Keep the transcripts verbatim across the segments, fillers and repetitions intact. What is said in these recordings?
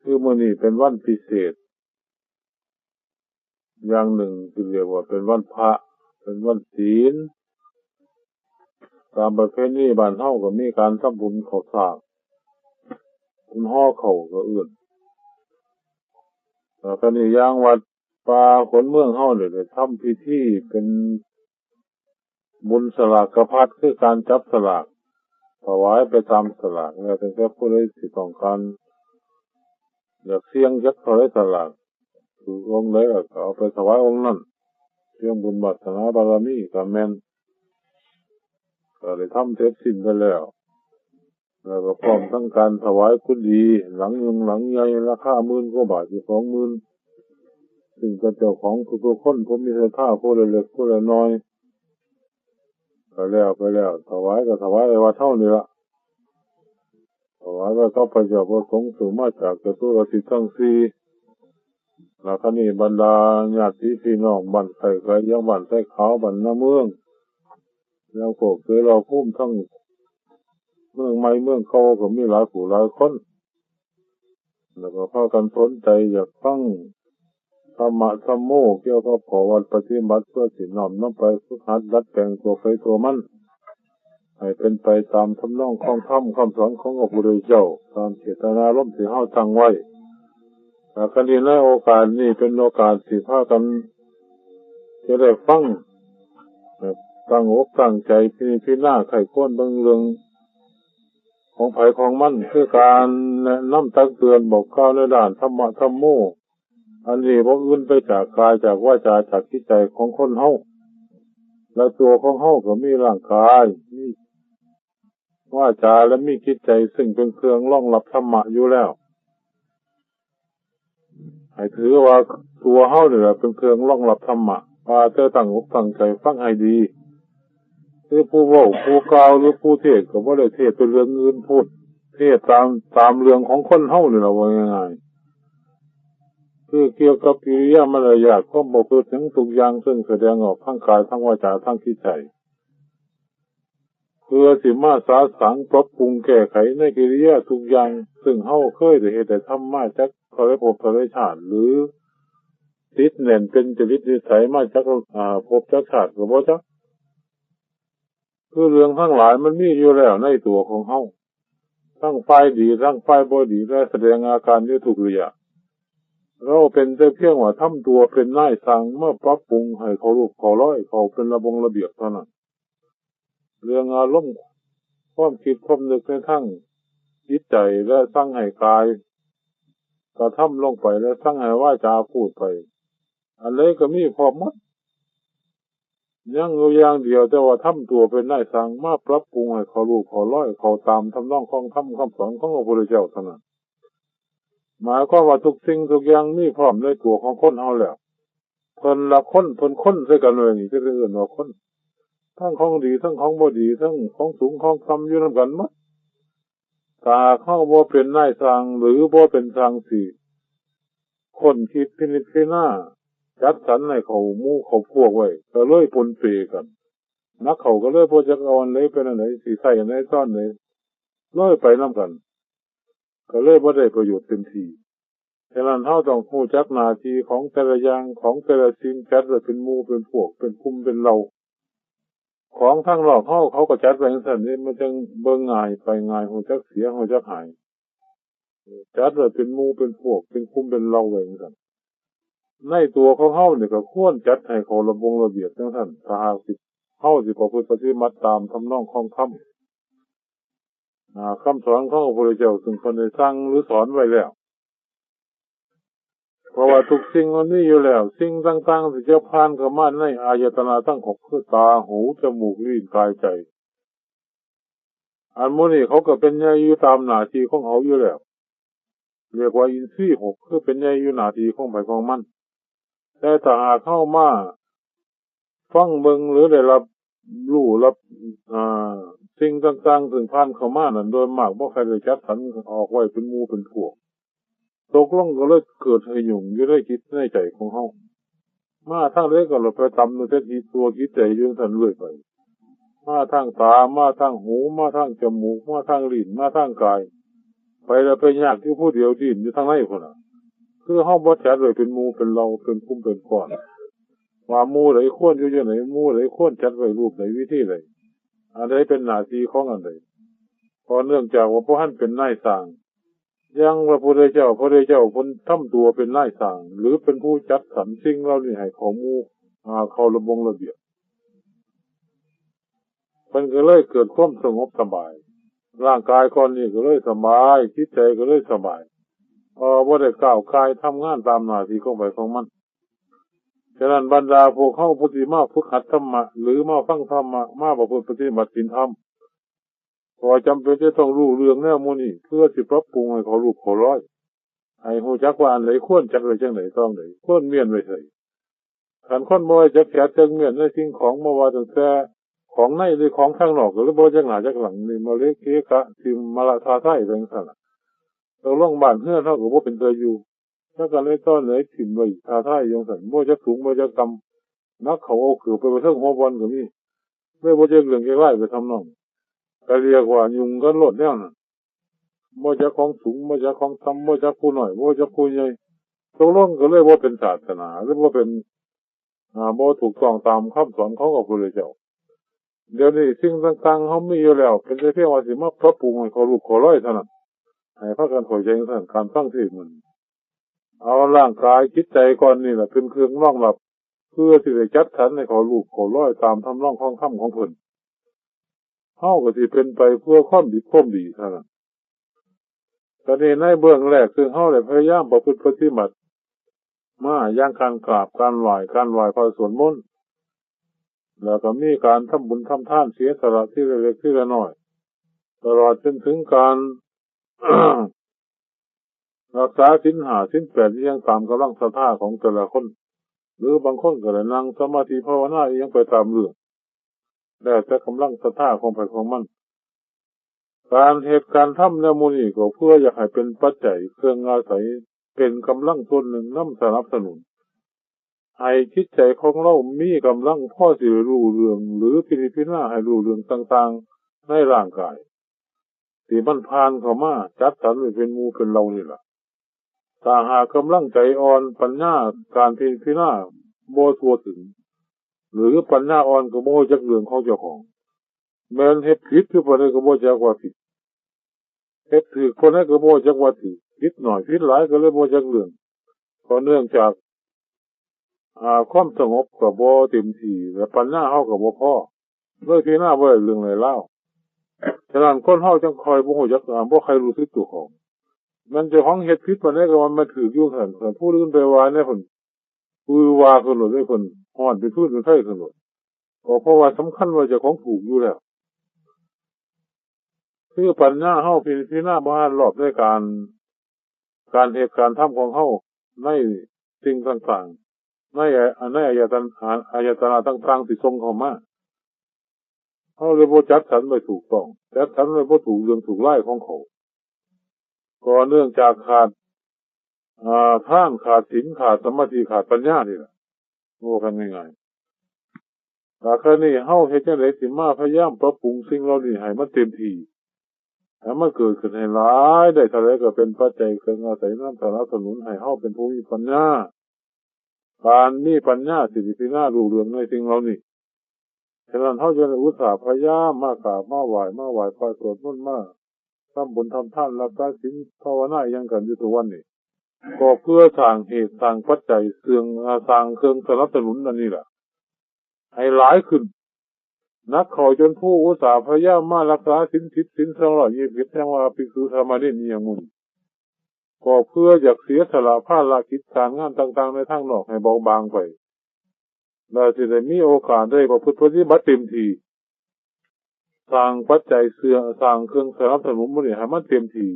คือมื้อนี้เป็นวันพิเศษ อย่างหนึ่งที่เรียกว่าเป็นวันพระ เป็นวันศีล ตามประเพณีบ้านเฮาก็มีการทำบุญข้าวสาก บุญห่อข้าวก็เอิ้น แล้วก็นี่อย่างวัดป่าขนเมืองเฮานี่ได้ทำพิธีเป็นบุญสลากพัด คือการจับสลาก ถวายไปตามสลาก แล้วแต่ผู้ใดสิต้องการ อยากเสี่ยงจักเท่าใดสลาก ถือองค์ใดก็เอาไปถวายองค์นั้น เสี่ยงบุญวาสนาบารมีก็แม่น ก็ได้ทำเสร็จสิ้นไปแล้ว แล้วก็พร้อมทั้งการถวายกุฏิหลังหนึ่งหลังใหญ่ ราคาหมื่นกว่าบาท อยู่สองหมื่น ซึ่งเป็นเจ้าของทุกๆคน ผู้มีศรัทธา ผู้ละเล็กผู้ละน้อย ก็แล้วไปแล้ว ถวายก็ถวายไว้วัดเฮานี่ละ ถวายไว้กับพระเจ้าพระสงฆ์ ซึ่งมาจากจตุรทิศทั้งสี่ แล้วก็นี่บรรดาญาติพี่น้องบ้านไคร้ไคร้ยัง บ้านไชขาว บ้านนาเมือง แล้วก็เคยเราภูมิทั้งเมืองใหม่เมืองเก่าก็มีหลายผู้หลายคน แล้วก็พากันสนใจอยากฟังธรรมะธัมโม เกี่ยวกับข้อวัดปฏิบัติ เพื่อสิน้อมนำไปฝึกหัดดัดแปลงตัวไผตัวมัน ให้เป็นไปตามทำนองของธรรมคำสอนของพระพุทธเจ้า ตามเจตนารมณ์ที่เฮาตั้งไว้ แล้วก็นี่ในโอกาสนี้เป็นโอกาสที่พากันจะได้ฟัง ตั้งอกตั้งใจพิจารณาใคร่ครวญเบิ่งเรื่องของไผของมัน คือการแนะนำตักเตือนบอกกล่าวในด้านธรรมะธัมโม อันนี้บ่อื่นไปจากกาย จากวาจา จากจิตใจของคนเฮา และตัวของเฮาก็มีร่างกาย มีวาจา และมีจิตใจ ซึ่งเป็นเครื่องรองรับธรรมะอยู่แล้ว ให้ถือว่าตัวเฮานี่แหละเป็นเครื่องรองรับธรรมะ ว่าแต่ตั้งอกตั้งใจฟังให้ดี คือผู้เว้าผู้กล่าวหรือผู้เทศน์ก็บ่ได้เทศน์เป็นเรื่องอื่นพูด เทศน์ตาม ตามเรื่องของคนเฮานี่แหละ ว่าง่ายๆ คือเกี่ยวกับกิริยามารยาท ความประพฤติหยังทุกอย่าง ซึ่งแสดงออกทางกาย ทางวาจา ทางจิตใจ เพื่อสิมาสะสางปรับปรุงแก้ไขในกิริยาทุกอย่าง ซึ่งเฮาเคยได้เฮ็ดได้ทำมาจักเท่าใดภพเท่าใดชาติ หรือติดแน่นเป็นจริตนิสัยมาจัก อ่า ภพจักชาติก็บ่จัก คือเรื่องทั้งหลายมันมีอยู่แล้วในตัวของเฮา ทั้งฝ่ายดีทั้งฝ่ายบ่ดี และแสดงอาการอยู่ทุกระยะ เราเป็นแต่เพียงว่าทำตัวเป็นนายช่างมาปรับปรุงให้เข้ารูปเข้ารอย เข้าเป็นระบงระเบียบเท่านั้น เรื่องอารมณ์ ความคิดความนึกในทางจิตใจ และสั่งให้กายกระทำลงไป และสั่งให้วาจาพูดไป อันใดก็มีพร้อมหมด ยังอยู่อย่างเดียวแต่ว่าทำตัวเป็นนายช่างมาปรับปรุงให้เข้ารูปเข้ารอย เข้าตามทำนองของธรรมคำสอนของพระพุทธเจ้าเท่านั้น หมายความว่าทุกสิ่งทุกอย่างมีพร้อมในตัวของคนเฮาแล้ว เพิ่นละคน เพิ่นคนใส่กันไว้นี่ จะเอิ้นว่าคน ทั้งของดีทั้งของบ่ดี ทั้งของสูงของต่ำอยู่นำกันหมด ถ้าหากเฮาบ่เป็นนายช่างหรือบ่เป็นช่างสิค้นคิดพินิจพิจารณา จัดสรรให้เข้าหมู่เข้าพวกไว้ ก็เลยปนเปกัน นักเข้าก็เลยบ่จักเอาอันใดเป็นอันใด สิใช้อันใดตอนใด เลยไปนำกัน ก็เลยบ่ได้ประโยชน์เต็มที่ ฉะนั้นเฮาต้องรู้จักหน้าที่ของแต่ละอย่าง ของแต่ละสิ่ง จัดไว้เป็นหมู่เป็นพวก เป็นกลุ่มเป็นเหล่า ของทางนอกเฮาเขาก็จัดไว้จั่งซั้นนี่ มันจั่งเบิ่งง่าย ไปง่าย รู้จักเสีย รู้จักหาย จัดไว้เป็นหมู่เป็นพวก เป็นกลุ่มเป็นเหล่าไว้จั่งซั้น ในตัวของเฮานี่ก็ควรจัดให้เข้าระบงระเบียบจั่งซั้น ถ้าหากสิ เฮาสิประพฤติปฏิบัติตามทำนองของธรรม อ่า คำสอนของพระพุทธเจ้า ซึ่งเพิ่นได้สั่งหรือสอนไว้แล้ว เพราะว่าทุกสิ่งมันมีอยู่แล้ว สิ่งต่างๆที่จะผ่านเข้ามาในอายตนะทั้งหก คือตา หู จมูก ลิ้น กาย ใจ อันหมู่นี้เขาก็เป็นใหญ่อยู่ตามหน้าที่ของเขาอยู่แล้ว เรียกว่าอินทรีย์หก คือเป็นใหญ่อยู่หน้าที่ของไผของมัน แต่ถ้าหากเฮามาฟังเบิ่งหรือได้รับรู้รับ อ่า สิ่งต่างๆซึ่งผ่านเข้ามานั้น โดยมากบ่ค่อยได้จัดสรรออกไว้เป็นหมู่เป็นพวก ตกลงก็เลยเกิดให้ยุ่งอยู่ในจิตในใจของเฮา มาทางใดก็เลยไปตำในแต่ที่ตัวจิตใจอยู่จั่งซั้นเรื่อยไป มาทางตา มาทางหู มาทางจมูก มาทางลิ้น มาทางกาย ไปแล้วไปยากอยู่ผู้เดียว ดิ้นอยู่ทางในพุ้นน่ะ คือเฮาบ่จัดไว้เป็นหมู่เป็นเหล่า เป็นกลุ่มเป็นก้อน ว่าหมู่ใดควรอยู่จั่งใด หมู่ใดควรจัดไว้รูปใดวิธีใด อันใดเป็นหน้าที่ของอันใด เพราะเนื่องจากว่าบ่ทันเป็นนายสร้าง อย่างพระพุทธเจ้า พระพุทธเจ้าเพิ่นทำตัวเป็นนายสร้าง หรือเป็นผู้จัดสรรสิ่งเหล่านี้ให้เข้าหมู่ อ่า เข้าระบงระเบียบ เพิ่นก็เลยเกิดความสงบสบาย ร่างกายก้อนนี้ก็เลยสบาย จิตใจก็เลยสบาย เพราะบ่ได้ก้าวก่ายทำงานตามหน้าที่ของไผของมัน ฉะนั้นบรรดาพวกเฮาผู้ที่มาฝึกหัดธรรมะ หรือมาฟังธรรมะ มาประพฤติปฏิบัติศีลธรรม ก็จำเป็นจะต้องรู้เรื่องแนวหมู่นี้ เพื่อสิปรับปรุงให้เข้ารูปเข้ารอย ให้รู้จักว่าอันใดควรจัดไว้จั่งใดตองใด ควรเมี้ยนไว้ไส คันคนบ่รู้จักแขนจักเมี้ยนในสิ่งของ บ่ว่าตั้งแต่ของในหรือของทางนอก ก็เลยบ่จักหน้าจักหลัง นี่มาเละเกะกะ ทิ่มมาละทาทายไปจั่งซั้นล่ะ ตกลงบ้านเฮือนเฮาก็บ่เป็นตาอยู่ จักกันเลยตอนไหนถิ่มไว้ทาทายจั่งซั้น บ่จักสูงบ่จักต่ำ นักเขาเอาเกือบไปไว้เทิงหัวบ่อนก็มี เลยบ่จักเรื่องจักราวไปทำนอง ก็เรียกว่ายุ่งกันโลดแนวนั้น บ่จักของสูง บ่จักของต่ำ บ่จักผู้น้อย บ่จักผู้ใหญ่ ตกลงก็เลยบ่เป็นศาสนา หรือบ่เป็น อ่า บ่ถูกต้องตามคำสอนของพระพุทธเจ้า เดี๋ยวนี้สิ่งต่างๆ เฮามีอยู่แล้ว เป็นแต่เพียงว่าสิมาปรับปรุงให้เข้ารูปเข้ารอยเท่านั้น ให้พากันเข้าใจจั่งซั้น การฟังเทศน์มื้อนี้ เอาร่างกายจิตใจก้อนนี้แหละเป็นเครื่องรองรับ เพื่อสิได้จัดสรรให้เข้ารูปเข้ารอยตามทำนองของธรรมของเพิ่น เฮาก็สิเป็นไปเพื่อความดีความดีเท่านั้น ก็นี่ในเบื้องแรก ซึ่งเฮาได้พยายามประพฤติปฏิบัติมา อย่างการกราบ การไหว้ การไหว้พระสวดมนต์ แล้วก็มีการทำบุญทำทาน เสียสละทีละเล็กทีละน้อย ตลอดจนถึงการ รักษาศีลห้า ศีลแปด อิหยังตามกำลังศรัทธาของแต่ละคน หรือบางคนก็ได้นั่งสมาธิภาวนาอิหยังไปตามเรื่อง แล้วแต่กำลังศรัทธาของไผของมัน การเฮ็ดการทำแนวหมู่นี้ก็เพื่ออยากให้เป็นปัจจัยเครื่องอาศัย เป็นกำลังส่วนหนึ่งนำสนับสนุน ให้จิตใจของเรามีกำลังพอสิรู้เรื่อง หรือพินิจพิจารณาให้รู้เรื่องต่างๆ ในร่างกาย ที่มันผ่านเข้ามา จัดสรรไว้เป็นหมู่เป็นเหล่านี่ล่ะ ถ้าหากกำลังใจอ่อน ปัญญา การพิจารณาบ่ทั่วถึง หรือปัญญาอ่อนก็บ่รู้จักเรื่องของเจ้าของ แม่นเฮ็ดผิดอยู่ปานใดก็บ่จักว่าผิด เฮ็ดถูกปานใดก็บ่จักว่าถูก ผิดน้อยผิดหลายก็เลยบ่จักเรื่อง ก็เนื่องจาก อ่า ความสงบก็บ่เต็มที่ และปัญญาเฮาก็บ่พอ เลยพิจารณาบ่ได้เรื่องใดราว ฉะนั้นคนเฮาจั่งค่อยบ่รู้จัก อ่า บ่ค่อยรู้สึกตัวของ แม่นเจ้าของเฮ็ดผิดปานใดก็ว่าแม่นถูกอยู่ซั่น ผู้อื่นไปว่าแนวพุ้น คือว่าขึ้นโลดเด้เพิ่น ฮ้อนเป็นฟืนเป็นไฟขึ้นโลด ก็เพราะว่าสำคัญว่าเจ้าของถูกอยู่แล้ว คือปัญญาเฮาพิจารณาบ่ทันรอบในการ การเฮ็ดการทำของเฮาในสิ่งต่างๆ ใน ในอายตนะ อายตนะต่างๆ ที่ส่งเข้ามา เฮาเลยบ่จัดสรรไว้ถูกต้อง จัดสรรไว้บ่ถูกเรื่องถูกราวของเขา ก็เนื่องจากขาด อ่า ทาน ขาดศีล ขาดสมาธิ ขาดปัญญานี่แหละ โอ้ กันง่ายๆ ก็คือนี่ เฮาเฮ็ดจั่งใดสิมาพยายามปรับปรุงสิ่งเหล่านี้ให้มันเต็มที่ ให้มันเกิดขึ้นให้หลาย ได้เท่าใดก็เป็นปัจจัยเครื่องอาศัยนำสนับสนุนให้เฮาเป็นผู้มีปัญญา การมีปัญญาสิพิจารณารู้เรื่องในสิ่งเหล่านี้ ฉะนั้นเฮาจึงได้อุตส่าห์พยายามมากราบมาไหว้ มาไหว้พระสวดมนต์ มาทำบุญทำทาน รักษาศีล ภาวนาอิหยังกันอยู่ทุกวันนี้ ก็เพื่อสร้างเหตุสร้างปัจจัย เสื่อง อ่า สร้างเครื่องสนับสนุนอันนี้ล่ะ ให้หลายขึ้น นักเข้าจนผู้อุตส่าห์พยายามมารักษาศีลสิบ ศีลสองร้อยยี่สิบเอ็ด ยังว่าภิกษุสามเณรอิหยังหมู่นี้ ก็เพื่ออยากเสียสละภารกิจการงานต่างๆ ในทางนอกให้เบาบางไป และสิได้มีโอกาสได้ประพฤติปฏิบัติเต็มที่ สร้างปัจจัยเสื่อ สร้างเครื่องสนับสนุนหมู่นี้ให้มันเต็มที่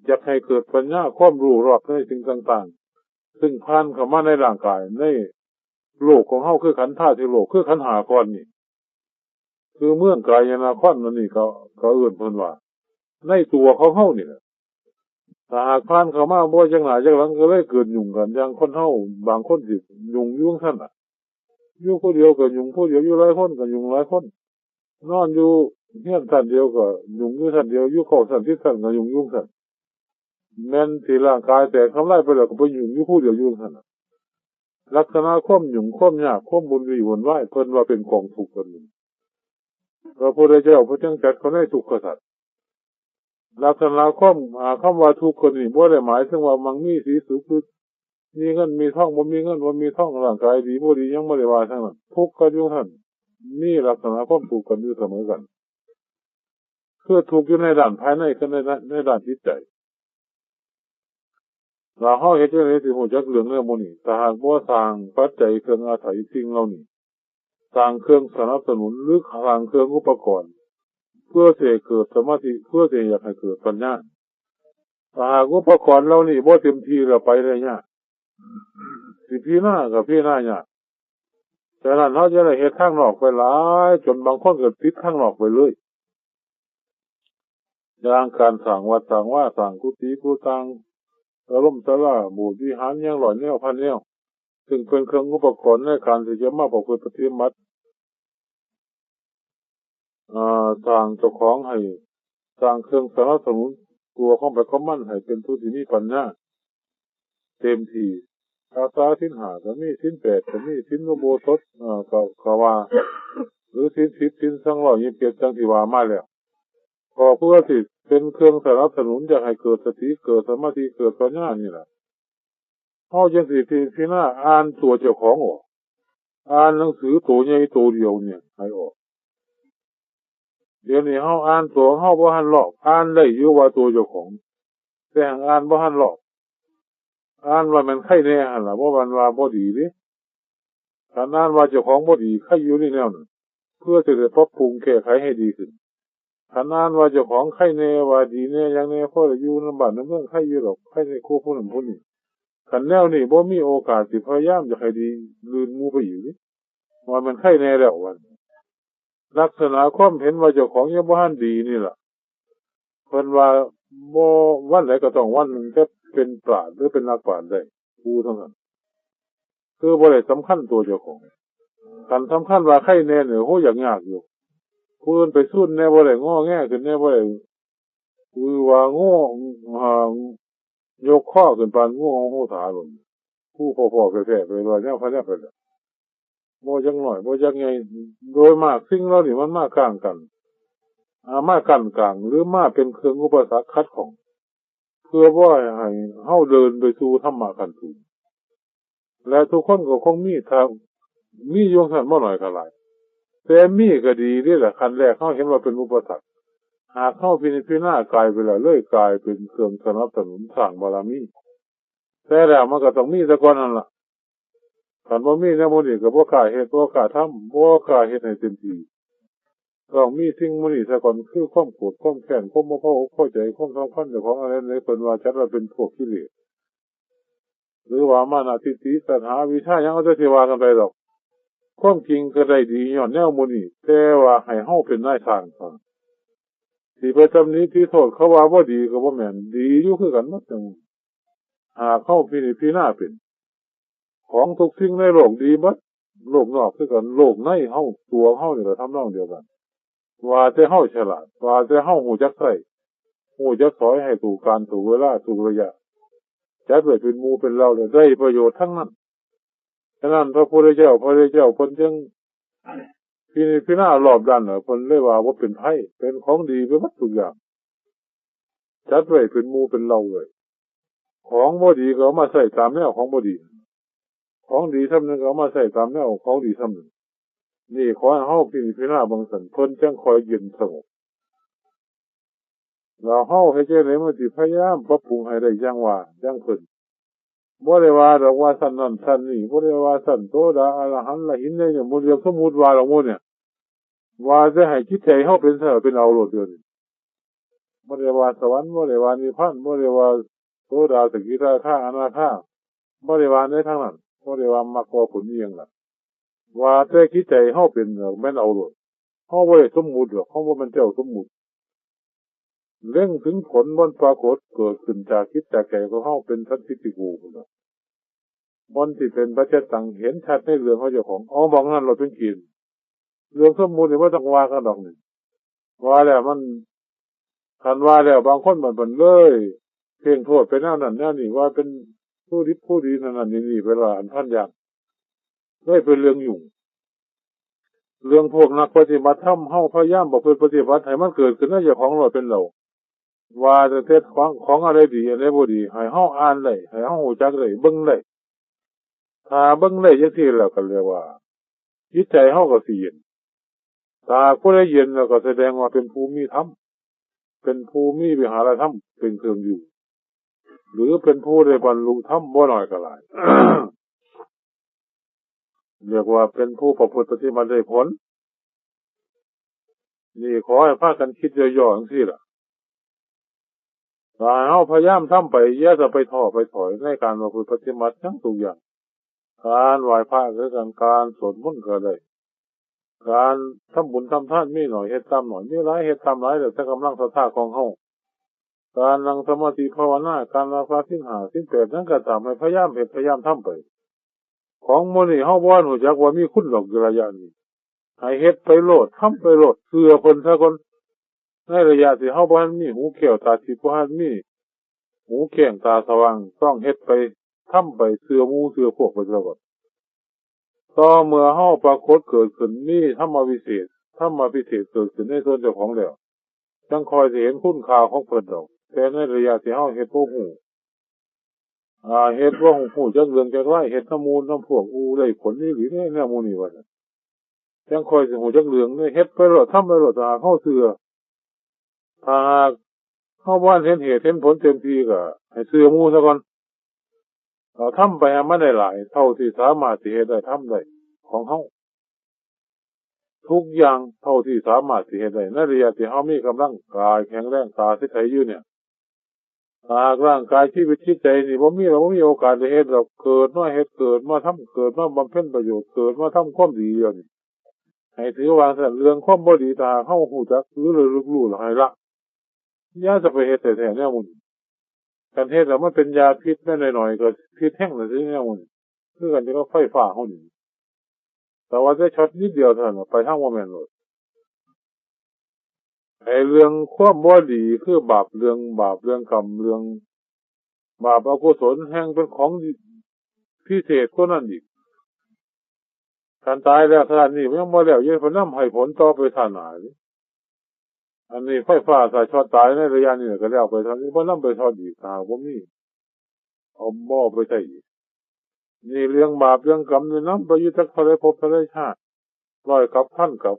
อยากให้เกิดปัญญาความรู้รอบในสิ่งต่างๆ ซึ่งผ่านเข้ามาในร่างกาย ในโลกของเฮาคือขันธาตุโลก คือขันธ์ห้าก้อนนี้ คือเมืองกายนครนั่นนี่ก็ ก็เอิ้นเพิ่นว่า ในตัวของเฮานี่แหละ ถ้าหากผ่านเข้ามาบ่จักหน้าจักหลังก็เลยเกิดยุ่งกัน อย่างคนเฮาบางคนสิยุ่งอยู่จั่งซั้นน่ะ อยู่ผู้เดียวก็ยุ่งผู้เดียว อยู่หลายคนก็ยุ่งหลายคน นอนอยู่เฮือนชั้นเดียวก็ยุ่งอยู่ชั้นเดียว อยู่เก้าชั้นสิบชั้นก็ยุ่งอยู่จั่งซั้น แม่นสิร่างกายแตกทำลายไปแล้วก็ไปหยุ่งอยู่ผู้เดียวอยู่หั่นน่ะ ลักษณะความหยุ่งความยากความวุ่นวีวุ่นวาย เพิ่นว่าเป็นกองทุกข์กันหนึ่ง พระพุทธเจ้าเพิ่นจังจัดเขาในทุกขสัตว์ ลักษณะความ อ่า คำว่าทุกข์คนนี้บ่ได้หมายถึงว่ามั่งมีสีสุข คือมีเงินมีทอง บ่มีเงินบ่มีทอง ร่างกายดีบ่ดี ยังบ่ได้ว่าทั้งนั้น ทุกข์กันอยู่หั่น มีลักษณะความทุกข์กันอยู่เสมอกัน คือทุกข์อยู่ในด้านภายในกับใน ในด้านจิตใจ แล้วเฮาเฮ็ดจั่งใดสิรู้จักเรื่องแนวหมู่นี้ ถ้าหากบ่สร้างปัจจัยเครื่องอาศัยสิ่งเหล่านี้ สร้างเครื่องสนับสนุนหรือสร้างเครื่องอุปกรณ์ เพื่อสิให้เกิดสมาธิ เพื่อสิอยากให้เกิดปัญญา ถ้าหากอุปกรณ์เหล่านี้บ่เต็มที่แล้วไปได้ยาก สิพิจารณาก็พิจารณายาก ฉะนั้นเฮาจะได้เฮ็ดทางนอกไปหลาย จนบางคนก็ติดทางนอกไปเลย อย่างการสร้างวัดสร้างวา สร้างกุฏิกุฏัง อารมณ์ศาลา โบสถ์วิหาร อย่างร้อยแนวพันแนว ซึ่งเป็นเครื่องอุปกรณ์ในการที่จะมาประพฤติปฏิบัติ อ่า สร้างเจ้าของให้ สร้างเครื่องสนับสนุนตัวของไผของมันให้เป็นผู้ที่มีปัญญาเต็มที่ รักษาศีลห้าก็มี ศีลแปดก็มี ศีลอุโบสถ เอ่อ ก็ ก็ว่า หรือศีลสิบ ศีลสองร้อยยี่สิบเจ็ด จั่งที่ว่ามาแล้ว ก็เพื่อสิเป็นเครื่องสนับสนุนอยากให้เกิดสติ เกิดสมาธิ เกิดปัญญานี่แหละ เฮาจั่งสิพิจารณาอ่านตัวเจ้าของออก อ่านหนังสือตัวใหญ่ตัวเดียวเนี่ยให้ออก เดี๋ยวนี้เฮาอ่านตัวเฮาบ่ทันรอบ อ่านได้อยู่ว่าตัวเจ้าของ แต่หากอ่านบ่ทันรอบ อ่านว่าแม่นไคแน่หั่นล่ะ บ่แม่นว่าบ่ดีเด้ คันอ่านว่าเจ้าของบ่ดี ไคอยู่ในแนวนั้น เพื่อจะได้ปรับปรุงแก้ไขให้ดีขึ้น คันอ่านว่าเจ้าของไคแน่ ว่าดีแน่ หยังแน่ พอได้อยู่นำบ้านนำเมือง ไคอยู่ดอก ไคแน่กว่าผู้นั้นผู้นี้ คันแนวนี้บ่มีโอกาสสิพยายามอยากให้ดีลื่นหมู่ไปอีกเด้ ว่าแม่นไคแน่แล้วว่า ลักษณะความเห็นว่าเจ้าของยังบ่ทันดีนี่ล่ะ เพิ่นว่าบ่ วันใดก็ต้องวันหนึ่งจะเป็นปราชญ์หรือเป็นนักปราชญ์ได้ ผู้เท่านั้น คือบ่ได้สำคัญตัวเจ้าของ คันสำคัญว่าไคแน่เนี่ย โห อยากยากอยู่ ผู้อื่นไปซูนแน่บ่ได้ งอแงขึ้นแน่บ่ได้ คือว่าโง่ อ่า ยกคอขึ้นปานงูเห่าโหดหาโลด ผู้พ่อๆแท้ๆ ไปว่าแนวพะแนวไปแล้ว บ่จักน้อย บ่จักใหญ่ โดยมากสิ่งเหล่านี้มันมากลางกัน อ่า มากั้นกลาง หรือมาเป็นเครื่องอุปสรรคขัดข้อง เพื่อบ่ให้เฮาเดินไปสู่ธรรมะขั้นสูง และทุกคนก็คงมี ถ้ามีอยู่ซั่นบ่น้อยก็หลาย แต่มีก็ดีเด้ล่ะ ขั้นแรกเฮาเห็นว่าเป็นอุปสรรค หากเฮาพินิจพิจารณากายไปแล้ว เลยกลายเป็นเครื่องสนับสนุนสร้างบารมี แต่แล้วมันก็ต้องมีซะก่อนนั่นล่ะ คันบ่มีแนวหมู่นี้ก็บ่กล้าเฮ็ด บ่กล้าทำ บ่กล้าเฮ็ดให้เต็มที่ ต้องมีสิ่งหมู่นี้ซะก่อน คือความโกรธ ความแค้น ความบ่พออกพอใจ ความสำคัญเจ้าของอะไรนี่ เพิ่นว่าจัดว่าเป็นพวกกิเลส หรือว่ามานะ ทิฏฐิ ตัณหา อวิชชา หยังก็จะสิว่ากันไปดอก ความจริงก็ได้ดีย้อนแนวหมู่นี้ แต่ว่าให้เฮาเป็นนายสร้างซะ สิไปตำหนิติโทษเขาว่าบ่ดีก็บ่แม่น ดีอยู่คือกันหมดจั่ง หากเฮาพินิจพิจารณาเป็น ของทุกสิ่งในโลกดีเบิด โลกนอกคือกัน โลกในเฮา ตัวเฮานี่ก็ทำนองเดียวกัน ว่าแต่เฮาฉลาด ว่าแต่เฮารู้จักใช้ รู้จักสอยให้ถูกกาลถูกเวลาถูกระยะ จัดไว้เป็นหมู่เป็นเหล่าแล้วได้ประโยชน์ทั้งนั้น ฉะนั้นพระพุทธเจ้า พระพุทธเจ้าเพิ่นจึงพินิจพิจารณารอบด้านน่ะ เพิ่นเลยว่าบ่เป็นภัย เป็นของดีไปหมดทุกอย่าง จัดไว้เป็นหมู่เป็นเหล่าไว้ ของบ่ดีก็เอามาใช้ตามแนวของบ่ดี ของดีส่ำหนึ่งก็เอามาใช้ตามแนวของดีส่ำหนึ่ง นี่ขอให้เฮาพิจารณาเบิ่งซั่น เพิ่นจั่งค่อยเย็นสงบ แล้วเฮาเฮ็ดจั่งใดมันสิพยายามปรับปรุงให้ได้อย่างว่า อย่างเพิ่น บ่ได้ว่าดอกว่าชั้นนั้นชั้นนี้ บ่ได้ว่าชั้นโสดา อรหันต์ ละหิน ได้เนี่ย บ่เรียกสมมุติว่าดอกหมู่เนี่ย ว่าจะให้จิตใจเฮาเป็นซั่นเป็นเอาโลดเดี๋ยวนี้ บ่ได้ว่าสวรรค์ บ่ได้ว่านิพพาน บ่ได้ว่าโสดา สกิทาคา อนาคา บ่ได้ว่าในทางนั้น บ่ได้ว่ามรรคว่าผลอีหยังล่ะ ว่าแต่จิตใจเฮาเป็นน่ะ แม่นเอาโลด เฮาบ่ได้สมมุติดอก เฮาบ่แม่นเจ้าสมมุติ เล็งถึงผลมันปรากฏเกิดขึ้นจากจิตจากใจของเฮาเป็นสันทิฏฐิโกพุ้นน่ะ บ่อนที่เป็นปัจจตัง เห็นชัดในเรื่องของเจ้าของ เอาหม่องนั้นโลดเป็นเกณฑ์ เรื่องสมมุตินี่บ่ต้องว่ากันดอกนี่ ว่าแล้วมัน คันว่าแล้วบางคนมัน มันเลย พ่งโทษไปแนวนั้นแนวนี้ ว่าเป็นผู้ดิบผู้ดีนั่นนั่นนี่นี่ ไปละอันพันอย่าง เลยเป็นเรื่องยุ่ง เรื่องพวกนักปฏิบัติธรรม เฮาพยายามประพฤติปฏิบัติให้มันเกิดขึ้นในเจ้าของโลดเป็นเรา ว่าแต่เทศของ ของอะไรดี อะไรบ่ดี ให้เฮาอ่านได้ ให้เฮารู้จักได้ เบิ่งได้ ถ้าเบิ่งได้จังซี่แล้วก็เรียกว่า จิตใจเฮาก็สิเย็น ถ้าผู้ใดเย็นแล้วก็แสดงว่าเป็นผู้มีธรรม เป็นผู้มีวิหารธรรมเป็นเครื่องอยู่ หรือเป็นผู้ได้บรรลุธรรมบ่น้อยก็หลาย เรียกว่าเป็นผู้ประพฤติปฏิบัติได้ผล นี่ขอให้พากันคิดย่อๆจังซี่ล่ะ ถ้าเฮาพยายามทำไป อย่าจะไปท้อไปถอยในการประพฤติปฏิบัติหยังทุกอย่าง การไหว้พระก็คือกัน การสวดมนต์ก็ได้ การทำบุญทำทานมีหน่อยเฮ็ดตามหน่อย มีหลายเฮ็ดตามหลาย แล้วแต่กำลังศรัทธาของเฮา การนั่งสมาธิภาวนา การรักษาศีลห้าศีลแปดหยังก็ตาม ให้พยายามเฮ็ดพยายามทำไป ของหมู่นี้เฮาบ่ทันรู้จักว่ามีคุณดอกอยู่ระยะนี้ ให้เฮ็ดไปโลด ทำไปโลด เชื่อเพิ่นซะก่อน ในระยะที่เฮาบ่ทันมีหูแก้วตาทิพย์ บ่ทันมีหูแจ้งตาสว่าง ต้องเฮ็ดไป ทำไป เชื่อหมู่เชื่อพวกไปซะก่อน ต่อเมื่อเฮาปรากฏเกิดขึ้น มีธรรมวิเศษ ธรรมพิเศษเกิดขึ้นในตนเจ้าของแล้ว จั่งค่อยสิเห็นคุณค่าของเพิ่นดอก แต่ในระยะที่เฮาเฮ็ดบ่ฮู้ อ่า เฮ็ดบ่ฮู้จักเรื่องจักราว เฮ็ดนำหมู่นำพวก อู้ ได้ผลอีหลีเด้แนวหมู่นี้ว่าซั่น จั่งค่อยสิฮู้จักเรื่องเด้ เฮ็ดไปโลด ทำไปโลด ถ้าหากเฮาเชื่อ ถ้าหากเฮาบ่ทันเห็นเหตุเห็นผลเต็มที่ก็ให้เชื่อหมู่ซะก่อน เอาทำไปให้มันได้หลาย เท่าที่สามารถสิเฮ็ดได้ทำได้ของเฮา ทุกอย่างเท่าที่สามารถสิเฮ็ดได้ ในระยะที่เฮามีกำลังกายแข็งแรง ตาใสๆอยู่เนี่ย หากร่างกายชีวิตจิตใจนี่บ่มี เราบ่มีโอกาสได้เฮ็ดดอก เกิดมาเฮ็ด เกิดมาทำ เกิดมาบำเพ็ญประโยชน์ เกิดมาทำความดีเดียวนี่ ให้ถือว่าซั่น เรื่องความบ่ดี ถ้าหากเฮาฮู้จัก หรือระลึกรู้แล้วให้ละ อย่าจะไปเฮ็ดแท้ๆแนวหมู่นี้ คันเฮ็ดแล้วมันเป็นยาพิษแม่นหน่อยๆ ก็พิษแฮงน่ะสิแนวหมู่นี้ คือกันกับไฟฟ้าเฮานี่ แต่ว่าแต่ช็อตนิดเดียวเท่านั้นน่ะ ไปทางบ่แม่นโลด ไอ้เรื่องความบ่ดี คือบาป เรื่องบาป เรื่องกรรม เรื่องบาปอกุศล แฮ่งเป็นของพิเศษกว่านั้นอีก คันตายแล้วชาตินี้มันยังบ่แล้ว ยังไปนำให้ผลต่อไปชาติหน้าอีก อันนี้ไฟฟ้าถ้าช็อตตายในระยะนี้ก็แล้วไปเท่านี้ บ่นำไปช็อตอีก ถ้าหากบ่มี เอา บ่เอาไปใช้อีก นี่เรื่องบาปเรื่องกรรมนี่นำไปอยู่จักเท่าใดภพเท่าใดชาติ ร้อยกับพันกับ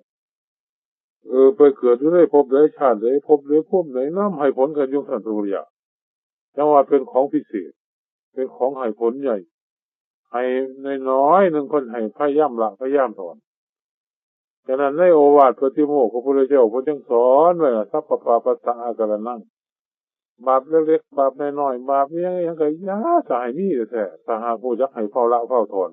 เออ ไปเกิดอยู่ในภพใดชาติใด ภพใดภูมิใด นำให้ผลกันอยู่ซั่นทุกระยะ จั่งว่าเป็นของพิเศษ เป็นของให้ผลใหญ่ ให้น้อยๆหนึ่ง เพิ่นให้พยายามละ พยายามถอน ฉะนั้นในโอวาทปาติโมกข์พระพุทธเจ้าเพิ่นจั่งสอนไว้ว่า สัพพะปาปัสสะอาการะนัง บาปเล็กๆ บาปน้อยๆ บาปอิหยังๆ ก็อย่าจะให้มีแท้ๆ ถ้าหากรู้จักให้เฝ้าละเฝ้าถอน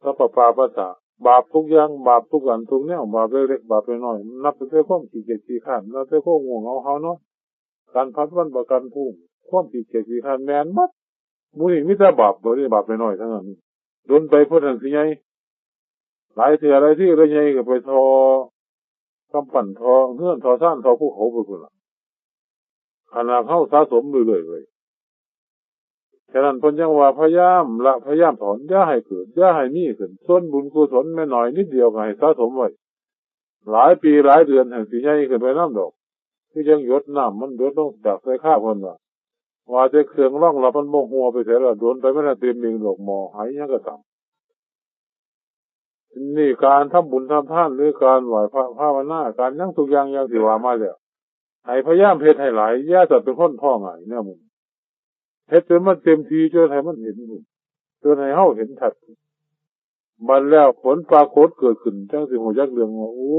สัพพะปาปัสสะ บาปทุกอย่าง บาปทุกอันทุกแนว บาปเล็กๆ บาปน้อยๆ นับตั้งแต่ความขี้เกียจขี้คร้าน นับแต่ความง่วงเหงาหาวนอน การผัดวันประกันพรุ่ง ความขี้เกียจขี้คร้าน แม่นหมด หมู่นี้มีแต่บาป บ่ได้บาปน้อยๆ ทั้งนั้น โดนไปเพิ่นนั่นสิใหญ่ หลายเทื่อหลายทีเลยใหญ่ก็ไปท่อกำปั้น ท่อเฮือน ท่อซาน ท่อภูเขาไปพุ้นล่ะ ขนาดเฮาสะสมเรื่อยๆเลย ฉะนั้นเพิ่นยังว่าพยายามละ พยายามถอน อย่าให้เกิด อย่าให้มีขึ้น ส่วนบุญกุศลแม่นน้อยนิดเดียวก็ให้สะสมไว้ หลายปีหลายเดือนแฮ่งสิใหญ่ขึ้นไปนำดอก คือจั่งหยดน้ำมันหยดลงจากใส่คาเพิ่นว่า ว่าแต่เครื่องรองรับมันบ่ฮั่วไปไสแล้ว โดนไปมันน่ะเต็มเองดอก หม้อไหหยังก็ตาม นี่การทำบุญทำทาน หรือการไหว้พระภาวนา การหยังทุกอย่างอย่างที่ว่ามาแล้ว ให้พยายามเฮ็ดให้หลาย อย่าจะเป็นคนท้อง่ายแนวหมู่ เฮ็ดจนมันเต็มที่ จนให้มันเห็นพุ้น จนให้เฮาเห็นชัด บัดแล้วผลปรากฏเกิดขึ้น จั่งสิฮู้จักเรื่องว่า โอ้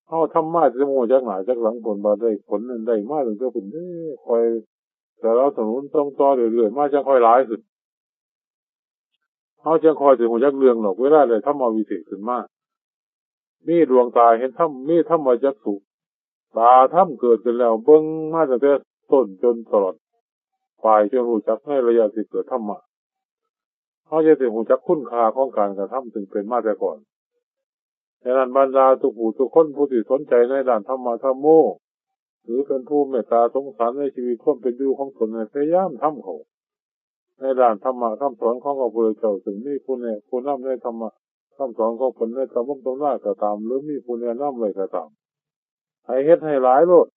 เฮาทำมาแต่บ่ฮู้จักหน้าจักหลังพุ้น บัดได้ผลนั้นได้มาตั้งแต่พุ้นเด้ ค่อยสนับสนุนส่งต่อเรื่อยๆมา จั่งค่อยหลายขึ้น เฮาจั่งค่อยสิฮู้จักเรื่องดอก เวลาได้ธรรมวิเศษขึ้นมา มีดวงตาเห็นธรรม มีธรรมจักขุ ตาธรรมเกิดขึ้นแล้ว เบิ่งมาตั้งแต่ต้นจนตลอดปลาย จนฮู้จักในระยะที่เกิดธรรมะ เฮาจะสิฮู้จักคุณค่าของการกระทำซึ่งเป็นมาแต่ก่อน ฉะนั้นบรรดาทุกผู้ทุกคนผู้ที่สนใจในด้านธรรมะธัมโม หรือเป็นผู้เมตตาสงสารในชีวิตความเป็นอยู่ของตน ให้พยายามทำเข้าในด้านธรรมะคำสอนของพระพุทธเจ้า ซึ่งมีผู้แนะผู้นำในธรรมะคำสอนของเพิ่นในตำรับตำราก็ตาม หรือมีผู้แนะนำไว้ก็ตาม ให้เฮ็ดให้หลายโลด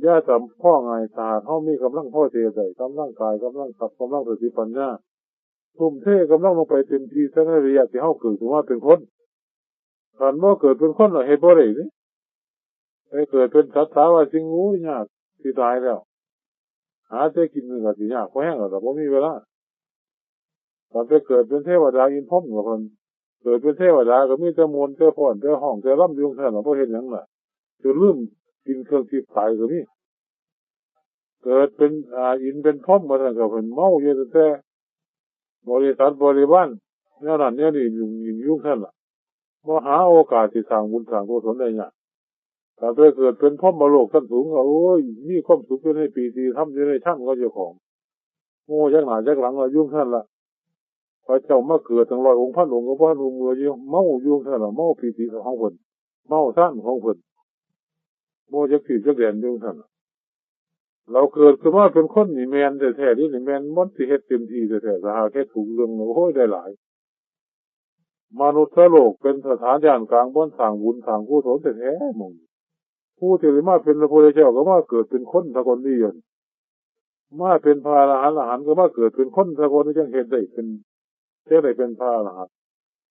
อย่าจำพอง่าย ถ้าหากเฮามีกำลังพอที่จะได้ กำลังกาย กำลังทรัพย์ กำลังสติปัญญา ทุ่มเทกำลังลงไปเต็มที่ แต่ในระยะที่เฮาเกิดขึ้นมาเป็นคน คันบ่เกิดเป็นคนน่ะ เฮ็ดบ่ได้เด้ ไปเกิดเป็นสัตว์สาว่าสิ่ง โอ้ย ยากสิตายแล้ว หาแต่กินมันก็สิยากพอแฮงแล้วล่ะ บ่มีเวลา คันไปเกิดเป็นเทวดาอินทร์พรหมก็เพิ่น เกิดเป็นเทวดาก็มีแต่ม่วนแต่ฟ้อนแต่ฮ้องแต่รำอยู่ซั่นล่ะ บ่เฮ็ดหยังล่ะ จนลืมกินเครื่องทิพย์ตายก็มี เกิดเป็น อ่า อินทร์เป็นพรหมมาซั่นก็เพิ่นเมาอยู่ตั้งแต่บริษัทบริวาร แนวนั้นแนวนี้ ยุ่งยิ่งยุ่งซั่นล่ะ บ่หาโอกาสที่สร้างบุญสร้างกุศลได้ยาก ถ้าไปเกิดเป็นพรหมโลกชั้นสูงก็ โอ้ย มีความสุขอยู่ในปีติธรรม อยู่ในฌานของเจ้าของ โอ้ จักหน้าจักหลังละ ยุ่งซั่นละ พระเจ้ามาเกิดตั้งร้อยองค์พันองค์ก็บ่ทันรู้เมื่อยอยู่ เมาอยู่ซั่นละ เมาปีติของเพิ่น เมาฌานของเพิ่น บ่จักที่จักแดนอยู่ซั่นละ เราเกิดขึ้นมาเป็นคนนี่แม่นแท้ๆ นี่ นี่แม่นมันสิเฮ็ดเต็มที่แท้ๆ ถ้าหากเฮ็ดถูกเรื่องแล้ว โอ้ย ได้หลาย มนุษย์โลกเป็นสถานย่านกลางบ่อนสร้างบุญสร้างกุศลแท้ๆ หม่องนี้ ผู้ที่ได้มาเป็นพระพุทธเจ้าก็มาเกิดเป็นคนซะก่อนนี่ มาเป็นพระอรหันต์ อรหันต์ก็มาเกิดเป็นคนซะก่อน จั่งเฮ็ดได้เป็น จั่งได้เป็นพระอรหันต์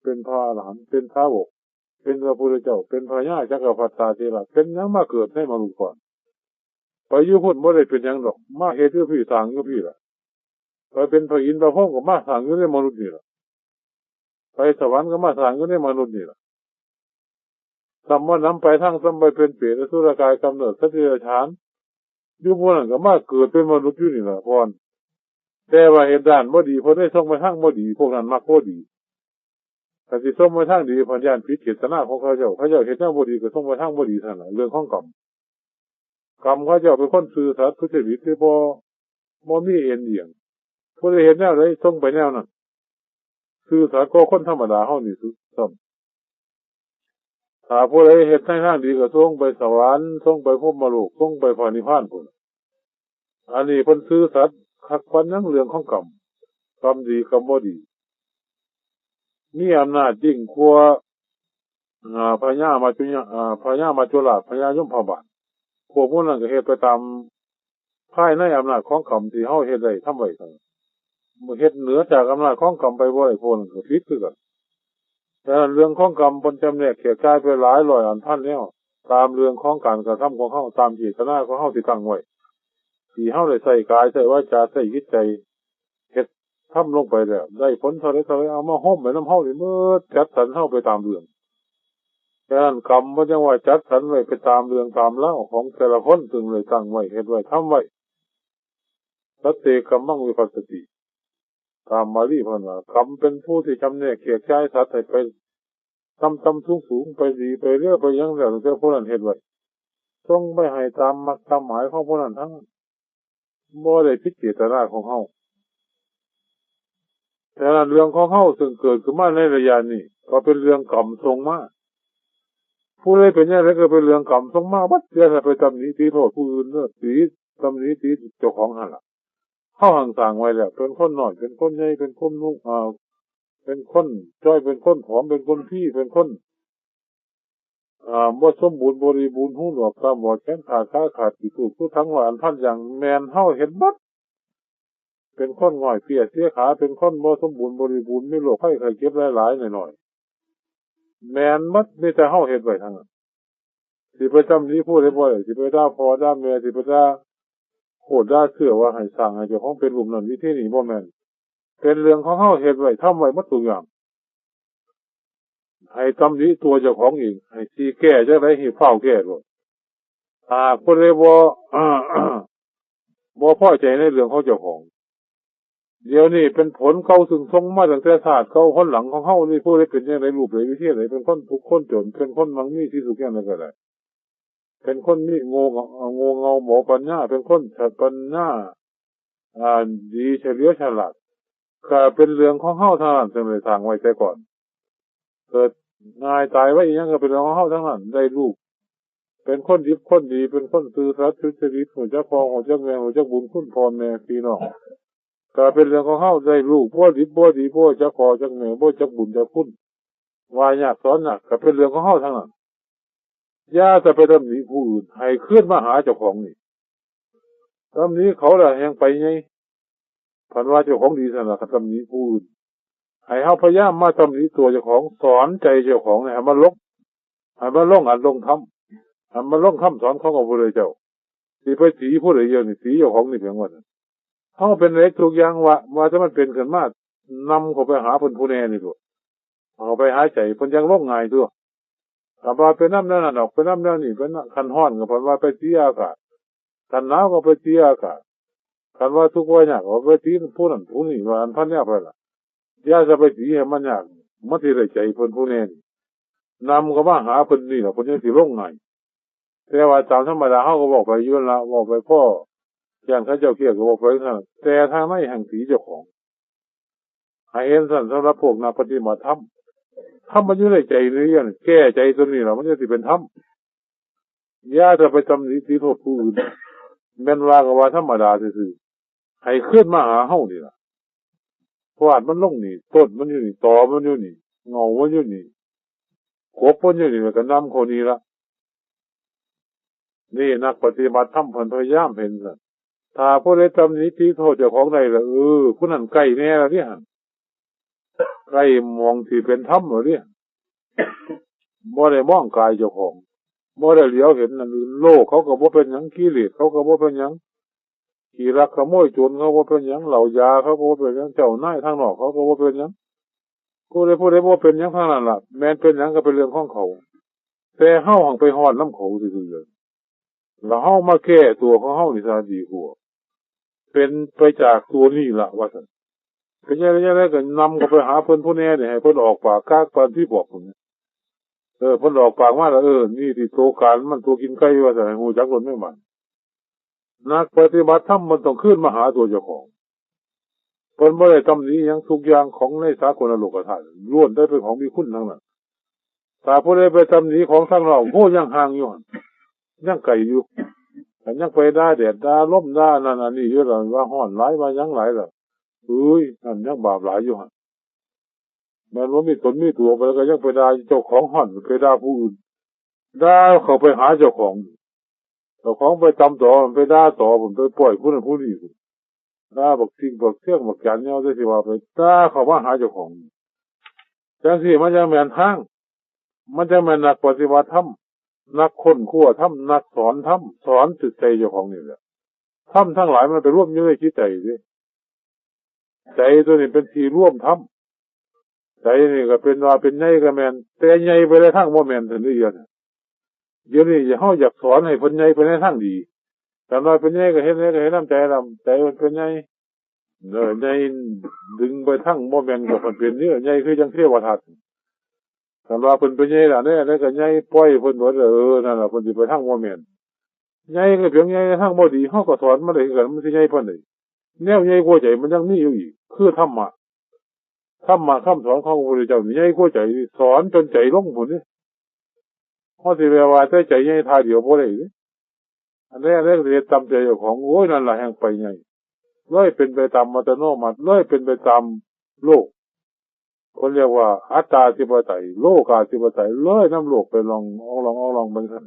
เป็นพระอรหันต์ เป็นสาวก เป็นพระพุทธเจ้า เป็นพญาจักรพรรดิเถระ เป็นหยังมาเกิดในมนุษย์ก่อน ไปอยู่พุ้นบ่ได้เป็นหยังดอก มาเฮ็ดอยู่พี้ สร้างอยู่พี้ล่ะ ไปเป็นพระอินทร์พระพรหมก็มาสร้างอยู่ในมนุษย์นี่ล่ะ ไปสวรรค์ก็มาสร้างอยู่ในมนุษย์นี่ล่ะ ซ้ำว่านำไปทาง ซ้ำไปเป็นเปรตอสุรกายกำเนิดสัตว์เดรัจฉาน อยู่พวกนั้นก็มาเกิดเป็นมนุษย์อยู่นี่ล่ะก่อน แต่ว่าเฮ็ดด้านบ่ดี เพิ่นได้ส่งไปทางบ่ดี พวกนั้นมักบ่ดี ถ้าสิส่งไปทางดี เพิ่นย้านผิดเจตนาของเขาเจ้า เขาเจ้าเฮ็ดแนวบ่ดีก็ส่งไปทางบ่ดีซั่นล่ะ เรื่องของกรรม กรรมเขาเจ้าเป็นคนซื่อสัตย์สุจริตที่บ่ บ่มีเอ็นเอียง ผู้ใดเฮ็ดแนวใดส่งไปแนวนั้น ซื่อสัตย์กว่าคนธรรมดาเฮานี่สุดซ้ำ ถ้าผู้ใดเฮ็ดในทางดีก็ส่งไปสวรรค์ ส่งไปพรหมโลก ส่งไปพระนิพพานพุ้น อันนี้เพิ่นซื่อสัตย์คักปานหยังเรื่องของกรรม กรรมดีกรรมบ่ดี มีอำนาจยิ่งกว่า อ่า พญามัจจุยะ อ่า พญามัจจุราช พญายมพบาล พวกหมู่นั้นก็เฮ็ดไปตามภายในอำนาจของกรรมที่เฮาเฮ็ดได้ทำไว้เท่านั้น เมื่อเฮ็ดเหนือจากอำนาจของกรรมไปบ่ได้ พวกนั้นก็ผิดคือกัน ฉะนั้นเรื่องของกรรมเพิ่นจำแนกแยกจ่ายไปหลายร้อยอันพันแนว ตามเรื่องของการกระทำของเฮา ตามเจตนาของเฮาที่ตั้งไว้ ที่เฮาได้ใช้กาย ใช้วาจา ใช้จิตใจ เฮ็ดทำลงไปแล้ว ได้ผลเท่าใดเท่าใด เอามาโฮมไว้นำเฮานี่เบิด จัดสรรเฮาไปตามเรื่อง ฉะนั้นกรรมมันจั่งว่าจัดสรรไว้ไปตามเรื่องตามราวของแต่ละคน ซึ่งได้ตั้งไว้ เฮ็ดไว้ ทำไว้ สัตเต กัมมัง วิภัสสติ ตามบาลีเพิ่นว่า กรรมเป็นผู้ที่จำแนกแยกจ่ายสัตว์ให้ไปต่ำๆ สูงๆ ไปดีไปเลวไปหยังแล้ว ตั้งแต่ผู้นั้นเฮ็ดไว้ ส่งไปให้ตามมักตามหมายของผู้นั้นทั้งนั้น บ่ได้ผิดเจตนาของเฮา ฉะนั้นเรื่องของเฮาซึ่งเกิดขึ้นมาในระยะนี้ ก็เป็นเรื่องกรรมส่งมา ผู้ใดเป็นแนวใดก็เป็นเรื่องกรรมส่งมาเบิด อย่าไปตำหนิติโทษผู้อื่นเด้อ ติตำหนิติเจ้าของหั่นล่ะ เฮาหั่งสร้างไว้แล้ว เป็นคนน้อย เป็นคนใหญ่ เป็นคนนุ่ง อ่า เป็นคนจ้อย เป็นคนผอม เป็นคนพี เป็นคน อ่า บ่สมบูรณ์บริบูรณ์ หูหนวกตาบอด แขนขาด ขาขาด ขี้ตูด ผู้ทั้งว่าอันพันอย่าง แม่นเฮาเฮ็ดเบิด เป็นคนง่อยเปลี้ยเสียขา เป็นคนบ่สมบูรณ์บริบูรณ์ มีโรคภัยไข้เจ็บหลายๆ น้อยๆ แม่นเบิด มีแต่เฮาเฮ็ดไว้ทั้งนั้น สิไปตำหนิผู้ใดบ่ได้ สิไปด่าพ่อด่าแม่ สิไปด่าโคตรด่าเสื้อว่าให้สร้างให้เจ้าของเป็นรูปนั้นวิธีนี้ บ่แม่น เป็นเรื่องของเฮาเฮ็ดไว้ ทำไว้หมดทุกอย่าง ให้ตำหนิตัวเจ้าของเอง ให้สิแก้จั่งใดให้ฟ้าวแก้โลด หากผู้ใดบ่ บ่พอใจในเรื่องของเจ้าของ เดี๋ยวนี้เป็นผลเก่าซึ่งส่งมาตั้งแต่ชาติเก่าหนหลังของเฮานี่ ผู้ใดเป็นจั่งใด รูปใดวิธีใด เป็นคนทุกข์คนจน เป็นคนมั่งมีที่สุดจั่งใดก็ได้ เป็นคนมีโง่ โง่เง่าบ่ปัญญา เป็นคนปัญญา อ่า ดีเฉลียวฉลาด ก็เป็นเรื่องของเฮาทั้งนั้น ซึ่งได้สร้างไว้แต่ก่อน เกิดง่ายตายไวอีหยังก็เป็นเรื่องของเฮาทั้งนั้น ได้ลูก เป็นคนดี คนดี เป็นคนซื่อสัตย์สุจริต ฮู้จักพ่อ ฮู้จักแม่ ฮู้จักบุญคุณพ่อแม่พี่น้อง ก็เป็นเรื่องของเฮา ได้ลูกบ่ดี บ่ดี บ่จักพ่อจักแม่ บ่จักบุญจักคุณ ว่ายากสอนยาก ก็เป็นเรื่องของเฮาทั้งนั้น อย่าจะไปตำหนิผู้อื่น ให้คืนมาหาเจ้าของนี่ ตำหนิเขาล่ะแฮงไปไง พันว่าเจ้าของดีซั่นล่ะ คันตำหนิผู้อื่น ให้เฮาพยายามมาตำหนิตัวเจ้าของ สอนใจเจ้าของนี่ ให้มันลง ให้มันลงอัดลงธรรม ให้มันลงคำสอนของพระพุทธเจ้า สิไปตีผู้ใดเดียวนี่ ตีเจ้าของนี่เพียงว่าซั่น เฮาเป็นเหล็กทุกอย่างวะ ว่าแต่มันเป็นขึ้นมา นำเข้าไปหาเพิ่นผู้แน่นี่โลด เข้าไปหาใจ เพิ่นจั่งลงง่ายตั๊ว คันว่าไปนำแนวนั้นดอก ไปนำแนวนี้ ไปนำ คันร้อนก็เพิ่นว่าไปตีอากาศ คันหนาวก็ไปตีอากาศ คันว่าทุกข์ว่ายากก็ไปตีผู้นั้นผู้นี้ ว่าอันพันแนวไปล่ะ อย่าจะไปตีให้มันยาก มันสิได้ใจเพิ่นผู้แน่นี่ นำเข้ามาหาเพิ่นนี่ล่ะ เพิ่นจั่งสิลงง่าย แต่ว่าตามธรรมดาเฮาก็เว้าไปอยู่นั่นล่ะ เว้าไปพอ ย่านเขาเจ้าเครียดก็เว้าไปซั่น แต่ทางในแฮ่งตีเจ้าของ ให้เห็นซั่น สำหรับพวกนักปฏิบัติธรรม ธรรมมันอยู่ในใจนี่ แก้ใจตัวนี้ล่ะ มันจั่งสิเป็นธรรม อย่าจะไปตำหนิติโทษผู้อื่น แม่นว่าก็ว่าธรรมดาซื่อๆ ให้คืนมาหาเฮานี่ล่ะ ฟาดมันลงนี่ ต้นมันอยู่นี่ ตอมันอยู่นี่ เหง้ามันอยู่นี่ กกมันอยู่นี่ แล้วก็นำเข้านี่ล่ะ นี่นักปฏิบัติธรรมเพิ่นพยายามเห็นซั่น ถ้าผู้ใดตำหนิติโทษเจ้าของได้ล่ะ เออ ผู้นั้นใกล้แน่ล่ะเด้หั่น ใกล้หม่องที่เป็นธรรมแล้วเด้ บ่ได้มองกายเจ้าของ บ่ได้เหลียวเห็นอันอื่น โลกเขาก็บ่เป็นหยัง กิเลสเขาก็บ่เป็นหยัง ขี้ลักขโมยโจรเขาบ่เป็นหยัง เหล้ายาเขาก็บ่เป็นหยัง เจ้านายทางนอกเขาก็บ่เป็นหยัง ผู้ใดผู้ใดบ่เป็นหยังทางนั้นล่ะ แม่นเป็นหยังก็เป็นเรื่องของเขา แต่เฮาหังไปฮ้อนนำเขาซื่อๆ แล้วเฮามาแก้ตัวของเฮานี่ซะดีกว่า เป็นไปจากตัวนี้ล่ะ ว่าซั่น เป็นจั่งใดจั่งใดก็นำเข้าไปหาเพิ่นผู้แน่นี่ ให้เพิ่นออกปากกากปานผีปอบพุ้น เออ เพิ่นออกปากมาแล้ว เออ นี่สิโตการมัน โตกินไก่ ว่าซั่น ให้ฮู้จักโลดแม่นบ่ นักปฏิบัติธรรมมันต้องคืนมาหาตัวเจ้าของ เพิ่นบ่ได้ตำหนิหยัง ทุกอย่างของในสากลโลกธาตุล้วนแต่เป็นของมีคุณทั้งนั้น ถ้าผู้ใดไปตำหนิของทางนอก โอ้ ยังห่างอยู่หั่น ยังไกลอยู่ แต่ยังไปด่าแดดด่าลมด่านั่นอันนี้อยู่ล่ะ ว่าฮ้อนหลาย ว่าหยังหลายล่ะ เอ้ย นั่นยังบาปหลายอยู่หั่น แม่นว่ามีตนมีตัวไปแล้วก็ยังไปด่าเจ้าของฮ้อน ไปด่าผู้อื่น ด่าเข้าไปหาเจ้าของ เจ้าของไปตำตอ ไปด่าตอพุ้น ไปป้อยผู้นั้นผู้นี้พุ้น ด่าบักสิ่งบักเสี้ยงบักจันเนี่ย จั่งสิว่าไปด่าเข้ามาหาเจ้าของ จั่งซี้มันจั่งแม่นทาง มันจั่งแม่นนักปฏิบัติธรรม นักค้นคว้าธรรม นักสอนธรรม สอนจิตใจเจ้าของนี่แหละ ธรรมทั้งหลายมันไปรวมอยู่ในจิตใจเด้ ใจตัวนี้เป็นที่รวมธรรม ใจนี่ก็เป็นว่าเป็นใหญ่ก็แม่น แต่ใหญ่ไปในทางบ่แม่นซั่นเด้ เดี๋ยวนี้ เดี๋ยวนี้เฮาอยากสอนให้เพิ่นใหญ่ไปในทางดี คันว่าเพิ่นใหญ่ก็เฮ็ดใดก็เฮ็ดนำใจดำ ใจมันเป็นใหญ่ เออ ใหญ่ดึงไปทางบ่แม่นก็เพิ่นเป็นเด้อ ใหญ่คือจั่งเทวทัต คันว่าเพิ่นเป็นใหญ่ล่ะ แน่ แล้วก็ใหญ่ปล่อยเพิ่นเบิด เออ นั่นล่ะ เพิ่นสิไปทางบ่แม่น ใหญ่ก็เพียงใหญ่ในทางบ่ดี เฮาก็สอนมันได้คือกัน มันสิใหญ่ปานใด แนวใหญ่กว่าใจมันยังมีอยู่อีก คือธรรมะ ธรรมะคำสอนของพระพุทธเจ้านี่ใหญ่กว่าใจ สอนจนใจลงพุ้นเด้ เฮาสิไปว่าแต่ใจใหญ่ท่าเดียวบ่ได้เด้ อันใดอันใดก็สิเฮ็ดตามใจเจ้าของ โอ้ย นั่นล่ะแฮ่งไปใหญ่ เลยเป็นไปตามอัตโนมัติ เลยเป็นไปตามโลก เพิ่นเรียกว่าอัตตาธิปไตย โลกาธิปไตย เลยนำโลกไปล่องอ่องล่องอ่องล่องไปซั่น